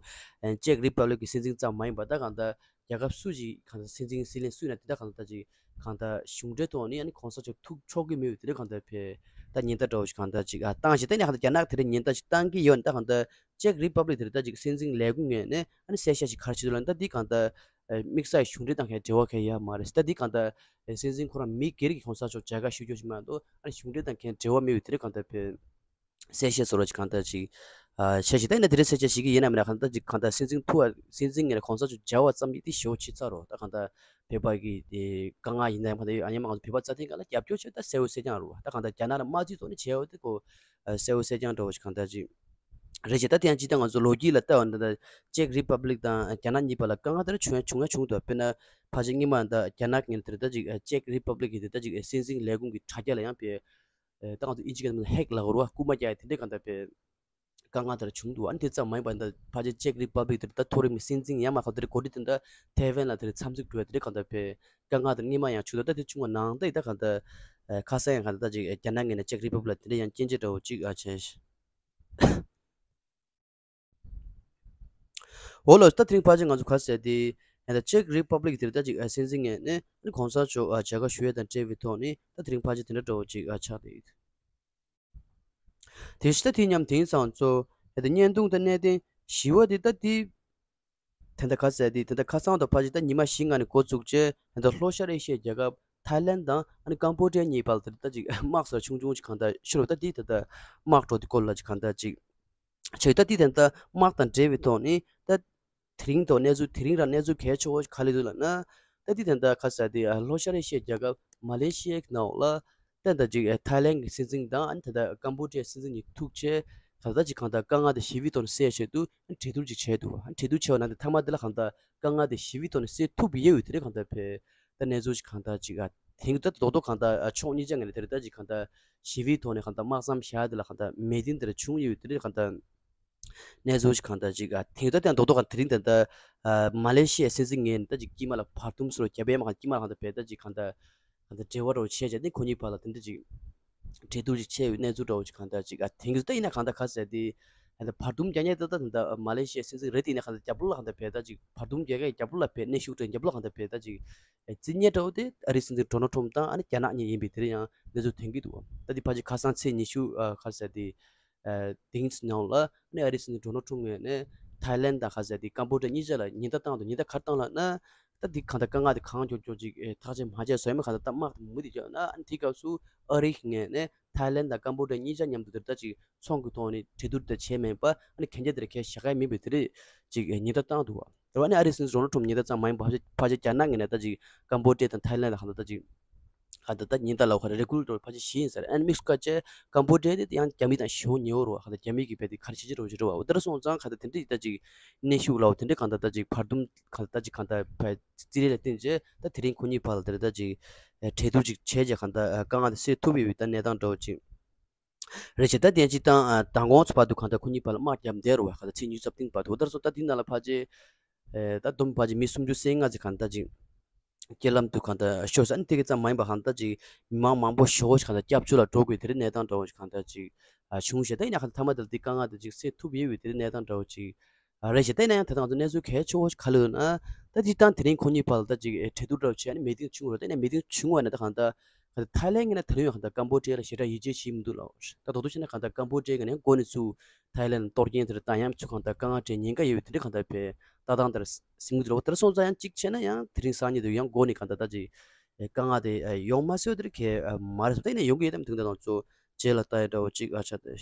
ཅེག་རི་པབ་ལིག་གི་སྲིད་འཛིན་ཙམ་མ་ཡིན་པར་ད་གང་ལྟར་རྒྱལ་ཁབ་སུ་ཞིག་གང་ལྟར་སྲིད་འཛིན་སྲིད་བློན་སུ་ཡིན་ན་དེ་ད་གང་ལྟར་ཅིག་གང་ལྟར་གཞུང་འབྲེལ་ཐོག་ནས་ཨ་ནི་གོང་ས་མཆོག་ཐུག་ཆོག་གི་མེད་པའི་དེ་འདྲ་གང་ལྟར་བས་ད་ཉེན་བརྡ་འདྲ་བོ་ཞིག་གང་ལྟར་ཅིག་ཨ་བཏང་བཞིན་ད་ནི་གང་ལྟར་རྒྱ་ནག་དེ་འདྲ་ཉེན་བརྡ་ཞིག་བཏང་གི་ཡོད་ནི་ད་གང་ལྟར་ཅེག་རི་པབ་ལིག་དེར་ད་ཅིག་སྲིད་འཛིན་ལས་ཁུངས་ངོས་ནས་ཨ་ནི་གསལ་བཤད་ཞིག་ག་རེ་བྱེད་འདུག་ལབ་ན་ད་འདི་གང་ལྟར་ཨ་དམིགས་བསལ་གཞུང་འབྲེལ་དང་གའི་འབྲེལ་བ་གའི་ཡོད་མ་རེད། ད་འདི་གང་ལྟར་ཨ་སྲིད་འཛིན་ཁོ་རང་མི་སྒེར་གྱི་གོང་ས་མཆོག་མཇལ་ཁ་ཞུ་རྒྱུ་ཞིག་མ་གཏོགས་ཨ་ནི་གཞུང་འབྲེལ་དང་གའི་འབྲེལ་བ་མེད་པའི་དེ་འདྲ་གང་ལྟར་བས་གསལ་བཤད་བཟོ་འདྲ་ཅིག་གང་ལྟར་ཅིག་ཨ་བྱས་ཤིག་ད་ཡིན་ན་དེ་འདྲའི་གསལ་བཤད་ཞིག་གི་ཡིན་ནམ་མིན་ན་གང་ལྟར་ཅིག་གང་ལྟར་སྲིད་འཛིན་ཐུག་པ་སྲིད་འཛིན་ངོས་ནས་གོང་ས་མཆོག་མཇལ་བ་ཙམ་གྱིས་དེ་ཞེ་པོ་ཕྱི་ཚར་རོ། ད་གང་ལྟར་བོད་པ་གི་དེ་དཀའ་ངལ་ཡིན་ན་ཡང་གང་ལྟར་ཨ་ནི་ང་ཚོ་བོད་པ་རྩ་དོན་སྒང་ལ་རྒྱབ་སྐྱོར་བྱས་ད་གསལ་བོ་གསལ་རྐྱང་རེད་བ། ད་གང་ལྟར་རྒྱ་ནག་ལ་དམག་རྩིས་ཐོག་ནས་བྱས་ཡོད་དེ་ཁོ་གསལ་བོ་གསལ་རྐྱང་འདྲ་བོ་ཞིག་གང་ལྟར་ཅིག་རེད་ཅེ། ད་དེ་ཡང་ཅི་ལྟར་ང་ཚོ་ལོ་རྒྱུས་ལ་ལྟ་བ་ན་ད་ཅེག་རི་པབ་ལིག་དང་རྒྱ་ནག་གཉིས་བར་ལ་དཀའ་ངལ་དེ་འདྲ་བྱུང་ཡ་བྱུང་ཡ་བྱུང་འདུག་དཔེར་ན་ཕལ་ཆེར་སྔོན་མ་ད་རྒྱ་ནག་ངོས་ནས་དེ་འདྲ་ད་ཅིག་ཅེག་རི་པབ་ལིག་གི་དེ་ད་ཅིག་སྲིད་འཛིན་ལས་ཁུངས་ཀྱི་དྲ་རྒྱ་ལ་ཡང་བས་ད་ང་ཚོ་ཨིན་ཇི་སྐད་ནང་ཧེག་ལབ་དགོས་རེད་བ། རྐུ་མ་རྒྱག་ཡ་དེ་འདྲའི་གང་ལྟར་བས་དཀའ་ངལ་དེ་འདྲ་བྱུང་འདུག་ཨ་ནི་དེ་ཙམ་མ་ཡིན་པ་ད་ཕལ་ཆེར་ཅེག་རི་པབ་ལིག་དེ་ད་མཐོ་རིམ་སྲིད་འཛིན་ཡང་མ་གཏོགས་དེ་འདྲ་འགོ་ཁྲིད་དེ་འདྲ་ཐའེ་ཝན་ལ་དེ་འདྲ་འཚམས་གཟིགས་འགྲོ་ཡ་དེ་འདྲ་གང་ལྟར་བས་དཀའ་ངལ་དེ་སྔོན་མ་ཡང་བྱུང་འདུག་ད་དེ་བྱུང་བ་ནང་ད་ཡི་ད་གང་ལྟར་ཨ་ཁ་སང་ཡང་གང་ལྟར་ད་ཅིག་རྒྱ་ནག་ངོས་ནས་ཅེག་རི་པབ་ལིག་ལ་དེ་འདྲ་ཡང་སྐྱོན་བརྗོད་འདྲ་བོ་ཅིག་ཨ་བྱས། འོ་ལགས་སོ། ད་དེ་རིང་ཕལ་ཆེར་ང་ཚོ་ག་ཟེར་དེ་ཨ་ད་ཅེག་རི་པབ་ལིག་དེར་ད་ཅིག་ཨ་སྲིད་འཛིན་ངོས་ནས་ཨ་ནི་གོང་ས་མཆོག་ཨ་མཇལ་ཁ་ཞུ་ཡས་དང་འབྲེལ་བའི་ཐོག་ནས་ད་དེ་རིང་ཕལ་ཆེར་དེ་འདྲ་འདྲ་བོ་ཅིག་ཨ་ཆགས་བསྡད་ཡོད། དེ་བཞིན་ད་དེ་མཉམ་དེང་སང་ཚོ་ཨ་ད་བརྙན་ཐུང་དང་གནད་དོན་ཞི་བ་དེ་ད་དེ་དེ་འདྲ་ག་ཟེར་དེ་དེ་འདྲ་ཁ་སང་དང་ཕལ་ཆེར་ད་ཉི་མ་བཞི་ལྔ་ནས་འགོ་བཙུགས་རྗེས་ཨ་ད་ལྷོ་ཤར་ཨེ་ཤི་ཡའི་རྒྱལ་ཁབ་ཐའི་ལན་དང་ཨ་ནི་ཀམ་པོ་ཌི་ཡ་གཉིས་བར་དེར་ད་ཅིག་དམག་སོགས་ཆུང་ཆུང་ཅིག་གང་ལྟར་ཤོར་བ་ད་དེ་ད་ད་དམག་འགྲོ་དེ་སྐོར་ལ་ཅིག་གང་ལྟར་ཅིག་བྱས་ད་དེ་ད་ལྟ་དམག་དང་འབྲེལ་བའི་ཐོག་ནས་ད་དེ་རིང་ཐོག་གནས་ཚུལ་དེ་རིང་རང་གནས་ཚུལ་གལ་ཆེ་བོ་ག་རེ་འདུག་ལབ་ན། ད་དེ་ད་ལྟ་ག་ཟེར་དེ་ལྷོ་ཤར་ཨེ་ཤི་ཡའི་རྒྱལ་ཁབ་མ་ལེ་ཤི་ཡའི་ནང་ལ་ད་ད་ཅིག་ཐའི་ལན་གྱི་སྲིད་འཛིན་དང་ཨ་ནི་ད་ལྟ་ཀམ་པོ་ཌི་ཡའི་སྲིད་འཛིན་གཉིས་ཐུག་བྱས་ད་ལྟ་ཅིག་གང་ལྟར་དཀའ་ངལ་དེ་ཞི་བའི་ཐོག་ནས་སེལ་ཆེད་དུ་གྲོས་བསྡུར་ཅིག་བྱས་འདུག་གྲོས་བསྡུར་བྱས་པ་ན་དེ་མཐའ་མ་དེ་ལ་གང་ལྟར་དཀའ་ངལ་དེ་ཞི་བའི་ཐོག་ནས་སེལ་ཐུབ་ཡོད་ཡོད་དེ་རེད། གང་ལྟར་བས་ད་གནས་ཚུལ་ཅིག་གང་ལྟར་ཅིག་ཨ་དེང་ད་རྡོག་རྡོག་གང་ལྟར་ཕྱོགས་གཉིས་ཆ་ངོས་ནས་དེ་རེད། ད་ཅིག་གང་ལྟར་ཞི་བའི་ཐོག་ནས་གང་ལྟར་དམག་མཚམས་བཞག་དེ་ལ་གང་ལྟར་མོས་མཐུན་དེ་རེད་བྱུང་ཡོད་དེ་རེད། གང་ལྟར་གནས་ཚུལ་ཞིག་གང་ལྟར་ཅིག་ཨ་དེང་ད་ལྟ་རྡོག་རྡོག་ག་དེ་རིང་ད་ལྟ་ཨ་མ་ལེ་ཤི་ཡའི་སྲིད་འཛིན་ངོས་ནས་ད་ཅིག་དཀྱིལ་མ་ལ་བར་འདུམ་སོགས་རྒྱབ་ཡས་མ་གང་དཀྱིལ་མ་ལ་གང་ལྟར་བས་ད་ཅིག་གང་ལྟར་གང་ལྟར་འབྲེལ་བ་རོགས་བྱས་བྱས་ཏེ་ཁོ་གཉིས་བར་ལ་དེ་འདྲ་ཅིག་གྲོས་བསྡུར་ཅིག་བྱས་ཡོད་གནས་ཚུལ་འདྲ་བོ་ཅིག་གང་ལྟར་ཅིག་ཨ་དེང་གི་ད་ཡིན་ན་གང་ལྟར་ག་ཟེར་ཏེ་ད་ལྟ་བར་འདུམ་རྒྱག་མཁན་ད་ལྟ་ད་ལྟ་མ་ལེ་ཤི་ཡའི་སྲིད་འཛིན་རེད། དེ་ཡིན་ན་གང་ལྟར་རྒྱབ་ལོགས་ལ་གང་ལྟར་བས་ད་ཅིག་བར་འདུམ་རྒྱག་མཁན་རྒྱབ་ལོགས་ལ་བས་གནོན་ཤུགས་སྤྲད་རྒྱབ་ལོགས་གང་ལྟར་བས་ད་ཅིག་རྩིས་ཉེས་འདྲ་བོ་དེ་ཨ་རིའི་སྲིད་འཛིན་ཌོ་ནལ་ཊམ་དང་ཨ་ནི་རྒྱ་ནག་གཉིས་ཡིན་པའི་དེ་རིང་ཡང་གནས་ཚུལ་ཐོན་གྱི་འདུག་ད་དེ་ཕལ་ཆེར་ཁ་སང་ཚེས་ཉི་ཤུ་ཨ་ག་རེ་ཟེར་དེ། ཨ་དེ་རིང་ནང་ལ་ཨ་ནི་ཨ་རིའི་སྲིད་འཛིན་ཌོ་ནལ་ཊམ་ངོས་ནས་ཐའི་ལན་དང་ག་རེ་ཟེར་དེ་ཀམ་པོ་ཌི་ཡ་གཉིས་ཆ་ལ་ཉེན་བརྡ་བཏང་འདུག་ཉེན་བརྡ་ག་རེ་བཏང་ལབ་ན། ད་དེ་གང་ལྟར་དཀའ་ངལ་དེ་གང་མགྱོགས་མགྱོགས་ཅིག་ཨེ་ཐག་གཅོད་མ་བྱས་བཟོ་ཡ་མེད། གང་ལྟར་ད་དམག་དེ་མུ་མཐུད་བརྒྱབ་ན་ཨ་ནི་དེའི་སྐབས་སུ་ཨ་རི་ངོས་ནས་ ཐའི་ལན་དང་ཀམ་བོ་ཌི་ཡ་གཉིས་ཆ་མཉམ་དུ་དེར་ད་ཅིག་ཚོང་གི་ཐོག་ནས་གྲོས་བསྡུར་དེ་བྱས་མེད་པ། ཨ་ནི་གན་རྒྱ་དེར་ཁས་བཞག་གི་མེད་པའི་དེ་རེད་ཅིག་ཉེན་བརྡ་བཏང་འདུག་བ། དེ་བ་ནི་ཨ་རིའི་སྲིད་འཛིན་ཌོ་ནལ་ཊམ་ཉེན་བརྡ་ཙམ་མ་ཡིན་པ་ཕལ་ཆེར་ཕལ་ཆེར་རྒྱ་ནག་ངོས་ནས་ད་ཅིག་ཀམ་བོ་ཌི་ཡ་དང་ཐའི་ལན་ལ་གང་ལྟར་ད་ཅིག་གང་ལྟར་ད་ཉེན་བརྡ་ལབ་ཁ་རེ་རེ་ཀུལ་འགྲོ་ཕལ་ཆེར་ཞིག་ཡིན་ཟེར། ཨན་དམིགས་སུ་བཀར་བྱས་ཀམ་བོ་ཌི་ཡ་དེ་ཡང་རྒྱ་མི་དང་ཞེ་པོ་ཉེ་བོ་རེད་བ། གང་ལྟར་རྒྱ་མི་གིས་རྦད་དེ་ག་རེ་བྱེད་ཀྱི་རེད་བ་ཅིག་རེད་བ། འོ་དེ་འདྲ་སོང་ཙང་གང་ལྟར་དེ་འདྲའི་ད་ཅིག་གནོན་ཤུགས་ལབ་དེ་འདྲའི་གང་ལྟར་ད་ཅིག་བར་འདུམ་གང་ལྟར་ད་ཅིག་གང་ལྟར་བ་རྩིས་རེས་ལ་བརྟེན་བྱས་ད་དེ་རིང་ཁོ་གཉིས་བར་ལ་དེ་འདྲ་ད་ཅིག་གྲོས་བསྡུར་ཅིག་བྱས་བྱས་གང་ལྟར་དཀའ་ངལ་དེ་སེལ་ཐུབ་ཡོད་པའི་ད་གནས་སྟངས་འདྲ་བོ་ཅིག་རེད་བྱས། ད་དེ་ཅིག་དང་ཨ་མདང་དགོང་ཚོ་བར་དུ་གང་ལྟར་ཁོ་གཉིས་བར་ལ་དམག་བརྒྱབ་བསྡད་རེད་བ། གང་ལྟར་ཚེས་ཉི་ཤུ་རྩ་བདུན་བར་དུ། འོ་དེ་འདྲ་སོང་ཙང་ད་དེའི་ནང་ལ་ཕལ་ཆེར་ཨེ་ད་བསྡོམས་ཕལ་ཆེར་མི་སུམ་ཅུ་སོ་ལྔ་ཙམ་གང་ལྟར་ཅིག་རྐྱེན་ལམ་དུ་གང་ལྟར་ཤོར་ས། ཨ་ནི་དེ་ག་ཙམ་མ་ཡིན་པ་གང་ལྟར་ཅིག་མི་མང་མང་པོ་ཞེ་པོ་ཅིག་གང་ལྟར་སྐྱབས་བཅོལ་ལ་འགྲོ་དགོས་དེ་རིང་གནས་སྟངས་འདྲ་བོ་ཅིག་གང་ལྟར་ཅིག་ཨ་བྱུང་བྱས། ད་ཡིན་ན་གང་ལྟར་མཐའ་མ་དེ་ལ་དེ་དཀའ་ངལ་དེ་ཅིག་སེལ་ཐུབ་ཡོད་པའི་དེ་རིང་གནས་སྟངས་འདྲ་བོ་ཅིག་ཨ་རེད་བྱས། ད་ཡིན་ན་ཡང་ད་ལྟ་ང་ཚོ་གནས་ཚུལ་གལ་ཆེ་བོ་ཞིག་ག་རེ་ཡོད་ན། ད་དེ་དང་དེ་རིང་ཁོ་གཉིས་བར་ལ་ད་ཅིག་ཨེ་གྲོས་བསྡུར་འདྲ་བོ་བྱས་ནས་མི་ཊིང་བྱུང་བ་རེད། ད་ཡིན་ན་མི་ཊིང་བྱུང་བ་ན་ད་གང་ལྟར་གང་ལྟར་ཐའི་ལན་ངོས་ནས་ད་རུང་ཡང་གང་ལྟར་ཀམ་བོ་ཌི་ཡ་ལ་ཞེ་དྲག་ཡིད་ཆེས་བྱེད་མི་འདུག་ལབ། ད་དོ་དོ་བྱས་ན་གང་ལྟར་ཀམ་བོ་ཌི་ཡ་ངོས་ནས་འགོ་ནས་ཚུར་ཐའི་ལན་ལ་གཏོར་སྐྱོན་དེ་འདྲ་བཏང་ཡང་ཚུར་གང་ལྟར་དཀའ་ངལ་འཕྲད་ཉེན་ཁ་ཡོད་པའི་དེ་འདྲ་གང་ལྟར་བའི་ལྟ་སྟངས་དེ་འདྲ་ཟིན་གྱི་འདུག་ལབ། དེ་འདྲ་སོང་ཙང་ཡང་གཅིག་བྱས་ན་ཡང་དེ་རིང་སང་ཉིན་དུ་ཡང་འགོ་ནས་གང་ལྟར་ད་ཅིག་དཀའ་ངལ་དེ་ཡོང་མ་སྲིད་པ་དེ་འདྲ་གལ་མ་རེད་བསམ། ད་ཡིན་ན་ཡོང་གི་ཡོད་དམ་དེ་འདྲ་དང་ཚོ་རྗེས་ལ་ལྟ་ཡ་འདྲ་བོ་ཅིག་ཨ་ཆ་དེ།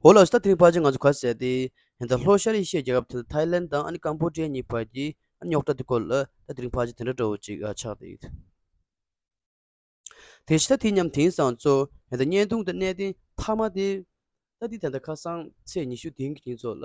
འོ་ལགས་སོ། ད་དེ་རིང་ཕལ་ཆེར་ང་ཚོ་ག་ཟེར་ཏེ་ཡིན་ད་ལྷོ་ཤར་ཨེ་ཤི་ཡའི་རྒྱལ་ཁབ་དེ་ཐའི་ལན་དང་ཨ་ནི་ཀམ་བོ་ཌི་ཡ་གཉིས་བར་གྱི་ཨ་རྙོག་དྲ་དེ་སྐོར་ལ་ད་དེ་རིང་ཕལ་ཆེར་དེ་འདྲ་འདྲ་བོ་ཅིག་ཨ་ཆགས་བསྡད་ཡོད། དེ་བཞིན་ད་དེ་མཉམ་དེང་སང་ཚོ་ཡིན་ད་བརྙན་ཐུང་དང་གནད་དོན་མཐའ་མ་དེ་ད་དེ་ད་ལྟ་ཁ་སང་ཚེས་ཉི་ཤུ་བདུན་གྱི་ཉིན་ཚོ་ལ་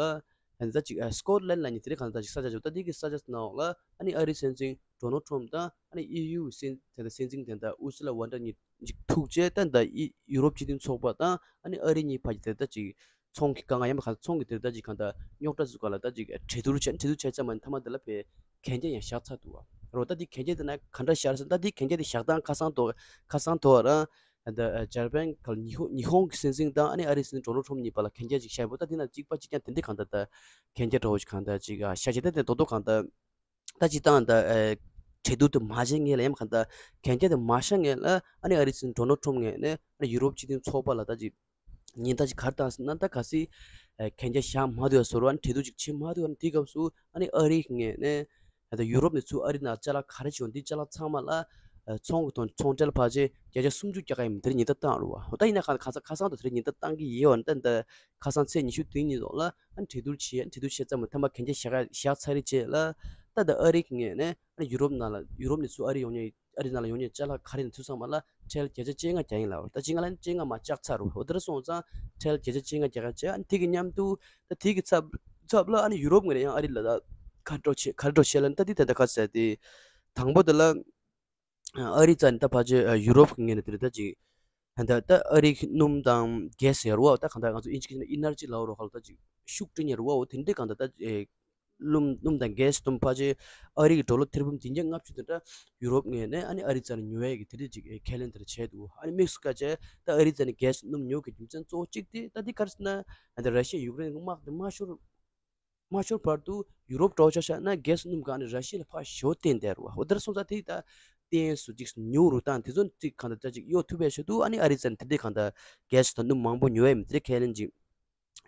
ཡིན་ད་ཅིག་ཨ་སི་ཀོ་ཊ་ལན་ལབ་མཁན་དེ་རིང་གང་ལྟར་ཅིག་ས་ཆ་ཅིག་ད་དེ་གི་ས་ཆ་ནང་ལ་ཨ་ནི་ཨ་རིའི་སྲིད་འཛིན་ཌོ་ནལ་ཊམ་དང་ཨ་ནི་ཨི་ཡུ་སྲིད་དེ་ད་སྲིད་འཛིན་དེ་ད་ཨུར་སུ་ལ་ཝོན་ཌར་གཉིས་ཅིག་ཐུག་རྗེས་ད་ད་ཨི་ཡུ་རོབ་སྤྱི་མཐུན་ཚོགས་པ་དང་ཨ་ནི་ཨ་རི་གཉིས་བར་གྱི་དེ་ད་ཅིག་ཚོང་གི་དཀའ་ངལ་ཡང་མ་གང་ཚོང་གི་དེ་ད་ཅིག་གང་ལྟར་རྙོག་དྲ་ཚོ་ག་ལ་ད་ཅིག་གྲོས་བསྡུར་བྱས་གྲོས་བསྡུར་བྱས་ཚར་མ་ནི་མཐའ་མ་དེ་ལ་བའི་གན་རྒྱ་ཡང་བཞག་ཚར་འདུག་བ། རོ་ད་དེ་གན་རྒྱ་དེ་ན་ག་འདྲ་བཞག་ཟེར་ན་ད་དེ་གན་རྒྱ་དེ་བཞག་སྟངས་ཁ་སང་ཐོག་ཁ་སང་ཐོག་རང་ད་འཇར་པན་ག་ལ་ཉི་ཧོང་ཉི་ཧོང་གི་སྲིད་འཛིན་དང་ཨ་ནི་ཨ་རིའི་སྲིད་འཛིན་ཌོ་ནལ་ཊམ་གཉིས་བར་ལ་གན་རྒྱ་ཅིག་བཞག་པོ་ད་དེ་ན་གཅིག་པ་གཅིག་རྐྱང་དེ་འདྲ་གང་ལྟར་ད་གན་རྒྱ་འདྲ་བོ་ཅིག་གང་ལྟར་ཅིག་བཞག་བྱས་ད་དེ་དོ་དོ་གང་ལྟར། ད་སྤྱིར་བཏང་ད་ཨེ་གྲོས་བསྡུར་དེ་མ་བྱས་སྔོན་ལ་ཡང་གང་ལྟར་གན་རྒྱ་དེ་མ་བཞག་སྔོན་ལ་ཨ་ནི་ཨ་རིའི་སྲིད་འཛིན་ཌོ་ནལ་ཊམ་ངོས་ནས་ཨ་ནི་ཡུ་རོབ་སྤྱི་མཐུན་ཚོགས་པ་ལ་ད་ཅིག་ཉེན་བརྡ་ཅིག་ག་རེ་བཏང་ཟེར་ན་ད་གལ་སྲིད་ཨེ་གན་རྒྱ་བཞག་མ་ཐུབ་པ་བཟོ་འདྲ་ཨ་ནི་གྲོས་བསྡུར་ཅིག་བྱེད་མ་ཐུབ་པ་ཨ་ནི་དེའི་སྐབས་སུ་ཨ་ནི་ཨ་རིའི་ངོས་ནས་ད་ཡུ་རོབ་ནས་ཚུར་ཨ་རི་ནང་ཅ་ལག་ག་རེ་བྱུང་འདི་ཅ་ལག་ཚང་མ་ལ་ཨེ་ཚོང་གི་དོན་ཚོང་འབྲེལ་ཕལ་ཆེར་བརྒྱ་ཆ་སུམ་ཅུ་རྒྱག་ག་ཡིན་མིན་དེར་ཉེན་བརྡ་བཏང་རུ་བ། འོ་ད་ཡིན་ན་ཁ་ཁ་སང་ཁ་སང་དུ་དེར་ཉེན་བརྡ་བཏང་གི་ཡོད་བ་ནི་ད་ད། ཁ་སང་ཚེས་ཉི་ཤུ་བདུན་ཉིན་ཐོག་ལ་ཨ་ནི་གྲོས་བསྡུར་བྱས་ཨ་ནི་གྲོས་བསྡུར་བྱས་ཙམ་མ་ཐ་མ་གན་རྒྱ་བཞག་བཞག་ཚར་རེད་བྱས་ལ་ད་ད་ཨ་རི་གི་ངོས་ནས་ཨ་ནི་ཡུ་རོབ་ནང་ལ་ཡུ་རོབ་ནས་ཚུར་ཨ་རི་ཡོང་མཁན་ཨ་རི་ནང་ལ་ཡོང་མཁན་ཅ་ལག་ག་རེ་ནས་ཚུར་ཚང་མ་ལ་ཁྲལ་བརྒྱ་ཆ་བཅོ་ལྔ་རྒྱག་ཡིན་ལབ། ད་བཅོ་ལྔ་ལ་བཅོ་ལྔ་མ་བཅག་ཚར་རུ་འོ་དེར་སོང་ཙང་ཁྲལ་བརྒྱ་ཆ་བཅོ་ལྔ་རྒྱག་བྱས་ཨ་ནི་དེ་གི་མཉམ་དུ་ད་དེ་གི་ཚབ་ཚབ་ལ་ཨ་ནི་ཡུ་རོབ་ངོས་ནས་ཡང་ཨ་རི་ལ་ད་ག་འགྲོ་བྱེད་ག་རེ་འགྲོ་བྱེད་ལ་ད་དེ་ད་ད་ག་ཟེར་དེ་དང་པོ་དེ་ལ། ཨ་རི་རྩ་ནས་ད་ཕལ་ཆེར་ཡུ་རོབ་ཀྱི་ངོས་ནས་དེ་རེད་ད་ཅིག་ད་ད་ཨ་རི་གི་སྣུམ་དང་གྷེ་སི་ཡོད་རེད་བ། ད་གང་ལྟར་ང་ཚོ་ཨིན་ཇི་སྐད་ནས་ཨི་ནར་ཇི་ལབ་རོགས་ཧ་ལ་ད་ཅིག་ཤུགས་སྤྲད་མཁན་རེད་བ། འོ་དེ་འདྲའི་གང་ལྟར་ད་སྣུམ་སྣུམ་དང་གྷེ་སི་སྣུམ་ཕལ་ཆེར་ཨ་རི་གི་ཌོ་ལར་ཐེར་འབུམ་བདུན་བརྒྱ་ལྔ་བཅུ་དེ་འདྲ་ཡུ་རོབ་ངོས་ནས་ཨ་ནི་ཨ་རི་རྩ་ནས་ཉོ་ཡས་ཀྱི་དེ་འདྲའི་ཅིག་ཁས་ལེན་དེ་འདྲ་བྱས་འདུག་ཨ་ནི་དམིགས་སུ་བཀར་བྱས་ད་ཨ་རི་རྩ་ནས་གྷེ་སི་སྣུམ་ཉོ་དགོས་རྒྱུ་མཚན་གཙོ་བོ་གཅིག་དེ་ད་འདི་ག་རེ་ཟེར་ན་ད་ར་ཤི་ཡ་ཡུཀ་རེན་གྱི་དམག་དེ་མ་ཤོར། མ་ཤོར་བར་དུ་ཡུ་རོབ་འགྲོ་ཆ་བཞག་ན་གྷེ་སི་སྣུམ་གང་ནས་ར་ཤི་ཡ་ལ་ཕར་ཞོ་བསྟན་བསྡད་རུ་བ། འོ་དེར་སོང་ཙང་དེ་ད་བསྟན་སུ་ཅིག་ཉུང་རུ་བཏང་དེ་ཚོ་ཅིག་གང་ལྟར་ཅིག་གཡོ་ཐུབ་པའི་ཆེད་དུ་ཨ་ནི་ཨ་རི་རྩ་ནས་དེ་འདྲའི་གང་ལྟར་གྷེ་སི་དང་སྣུམ་མང་པོ་ཉོ་ཡས་མིན་དེ་འདྲའི་ཁས་ལེན་ཅིག་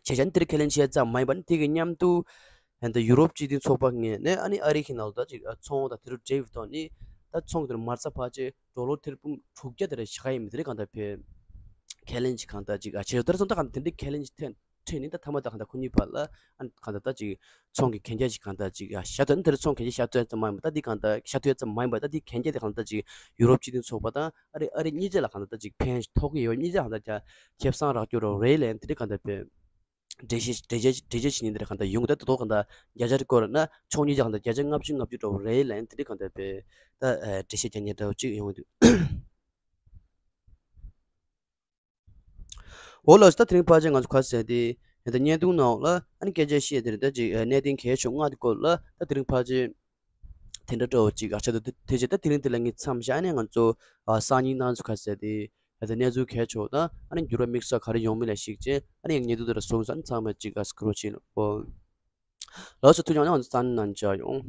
བྱས་བྱས་ནི་དེ་འདྲའི་ཁས་ལེན་བྱས་ཙམ་མ་ཡིན་པ་ནི་དེ་གི་མཉམ་དུ་ད་ཡུ་རོབ་སྤྱི་མཐུན་ཚོགས་པ་ངོས་ནས་ཨ་ནི་ཨ་རི་གི་ནང་ལ་ད་ཅིག་ཚོང་དང་དེ་རུ་འབྲེལ་བའི་ཐོག་ནས་ད་ཚོང་དེར་མ་རྩ་ཕལ་ཆེར་ཌོ་ལར་ཐེར་འབུམ་དྲུག་བརྒྱ་དེ་རེ་བཞག་ཡས་མིན་དེ་འདྲའི་གང་ལྟར་བས་ཁས་ལེན་ཅིག་གང་ལྟར་ཅིག་ཨ་བྱས་ཡོད། དེར་སོང་ད་གང་ལྟར་དེ་འདྲའི་ཁས་ལེན་ཅིག་ཐོན། ཁྲིད་ནས་ད་མཐའ་མ་ད་གང་ལྟར་ཁོ་གཉིས་བར་ལ་ཨ་གང་ལྟར་ད་ཅིག་ཚོང་གི་གན་རྒྱ་ཅིག་གང་ལྟར་ཅིག་ཡ་བཞག་ཐུབ་ན་དེར་ཚོང་གན་རྒྱ་བཞག་ཐུབ་ཙམ་མ་ཡིན་པ་ད་འདི་གང་ལྟར་བཞག་ཐུབ་ཙམ་མ་ཡིན་པ་ད་འདི་གན་རྒྱ་དེ་གང་ལྟར་ཅིག་ཡུ་རོབ་སྤྱི་མཐུན་ཚོགས་པ་དང་ཨ་རི་ཨ་རི་གཉིས་ཆ་ལ་གང་ལྟར་ད་ཅིག་ཕན་ཐོགས་ཀྱི་ཡོད། གཉིས་ཆ་གང་ལྟར་ཁེ་བཟང་རག་རྒྱུ་རོགས་རེད་ལན་དེ་འདྲ་གང་ལྟར་བས་འགྲེལ་བཤད་འགྲེལ་བཤད་འགྲེལ་བཤད་བྱེད་ཉིན་དེ་འདྲ་གང་ལྟར་ཡོང་གི་ད་དོ་གང་ལྟར་བརྒྱ་ཆ་རེ་སྐོར་ན་ཕྱོགས་གཉིས་ཆ་གང་ལྟར་བརྒྱ་ཆ་ལྔ་བཅུ་ལྔ་བཅུ་རོགས་རེད་ལན་དེ་འདྲ་གང་ལྟར་བས་ད་འགྲེལ་བཤད་རྒྱག་ཉིན་འདྲ་བོ་ཅིག་ཡོང་གི་འདུག་འོ་ལགས་སོ། ད་དེ་རིང་ཕལ་ཆེར་ང་ཚོ་ག་རེ་ཟེར་དེ་ཡིན་ད་བརྙན་ཐུང་ནང་ལ་ཨ་ནི་སྐད་ཆ་བཤད་དེ་རེད་ད་ཅིག་གནད་དོན་གལ་ཆེ་ལྔ་དེ་སྐོར་ལ་ད་དེ་རིང་ཕལ་ཆེར་དེ་འདྲ་འདྲ་བོ་ཅིག་ཨ་ཆ་ད་དེ་ཅིག་ད་དེ་རིང་དེ་ལ་ངས་མཚམས་བཞག་ནས་ང་ཚོ་ཨ་སང་ཉིན་ནང་ཚོ་ག་རེ་ཟེར་དེ་ཡིན་ད་གནས་ཚུལ་གལ་ཆེ་ད་ཨ་ནི་འགྱུར་བ་དམིགས་བསལ་ག་རེ་ཡོང་མིན་ལ་གཞིགས་བྱས་ཨ་ནི་ངས་བརྙན་ཐུང་དེ་ར་བཟུང་ས་ཨ་ནི་ཚང་མས་ཅིག་ཨ་སྐུ་རོགས་བྱེད་ལ་ཨོ་ལགས་སོ། ཐུགས་རྗེ་གནང་། ང་ཚོ་སང་ཉིན་ནང་མཇལ་ཡོང་།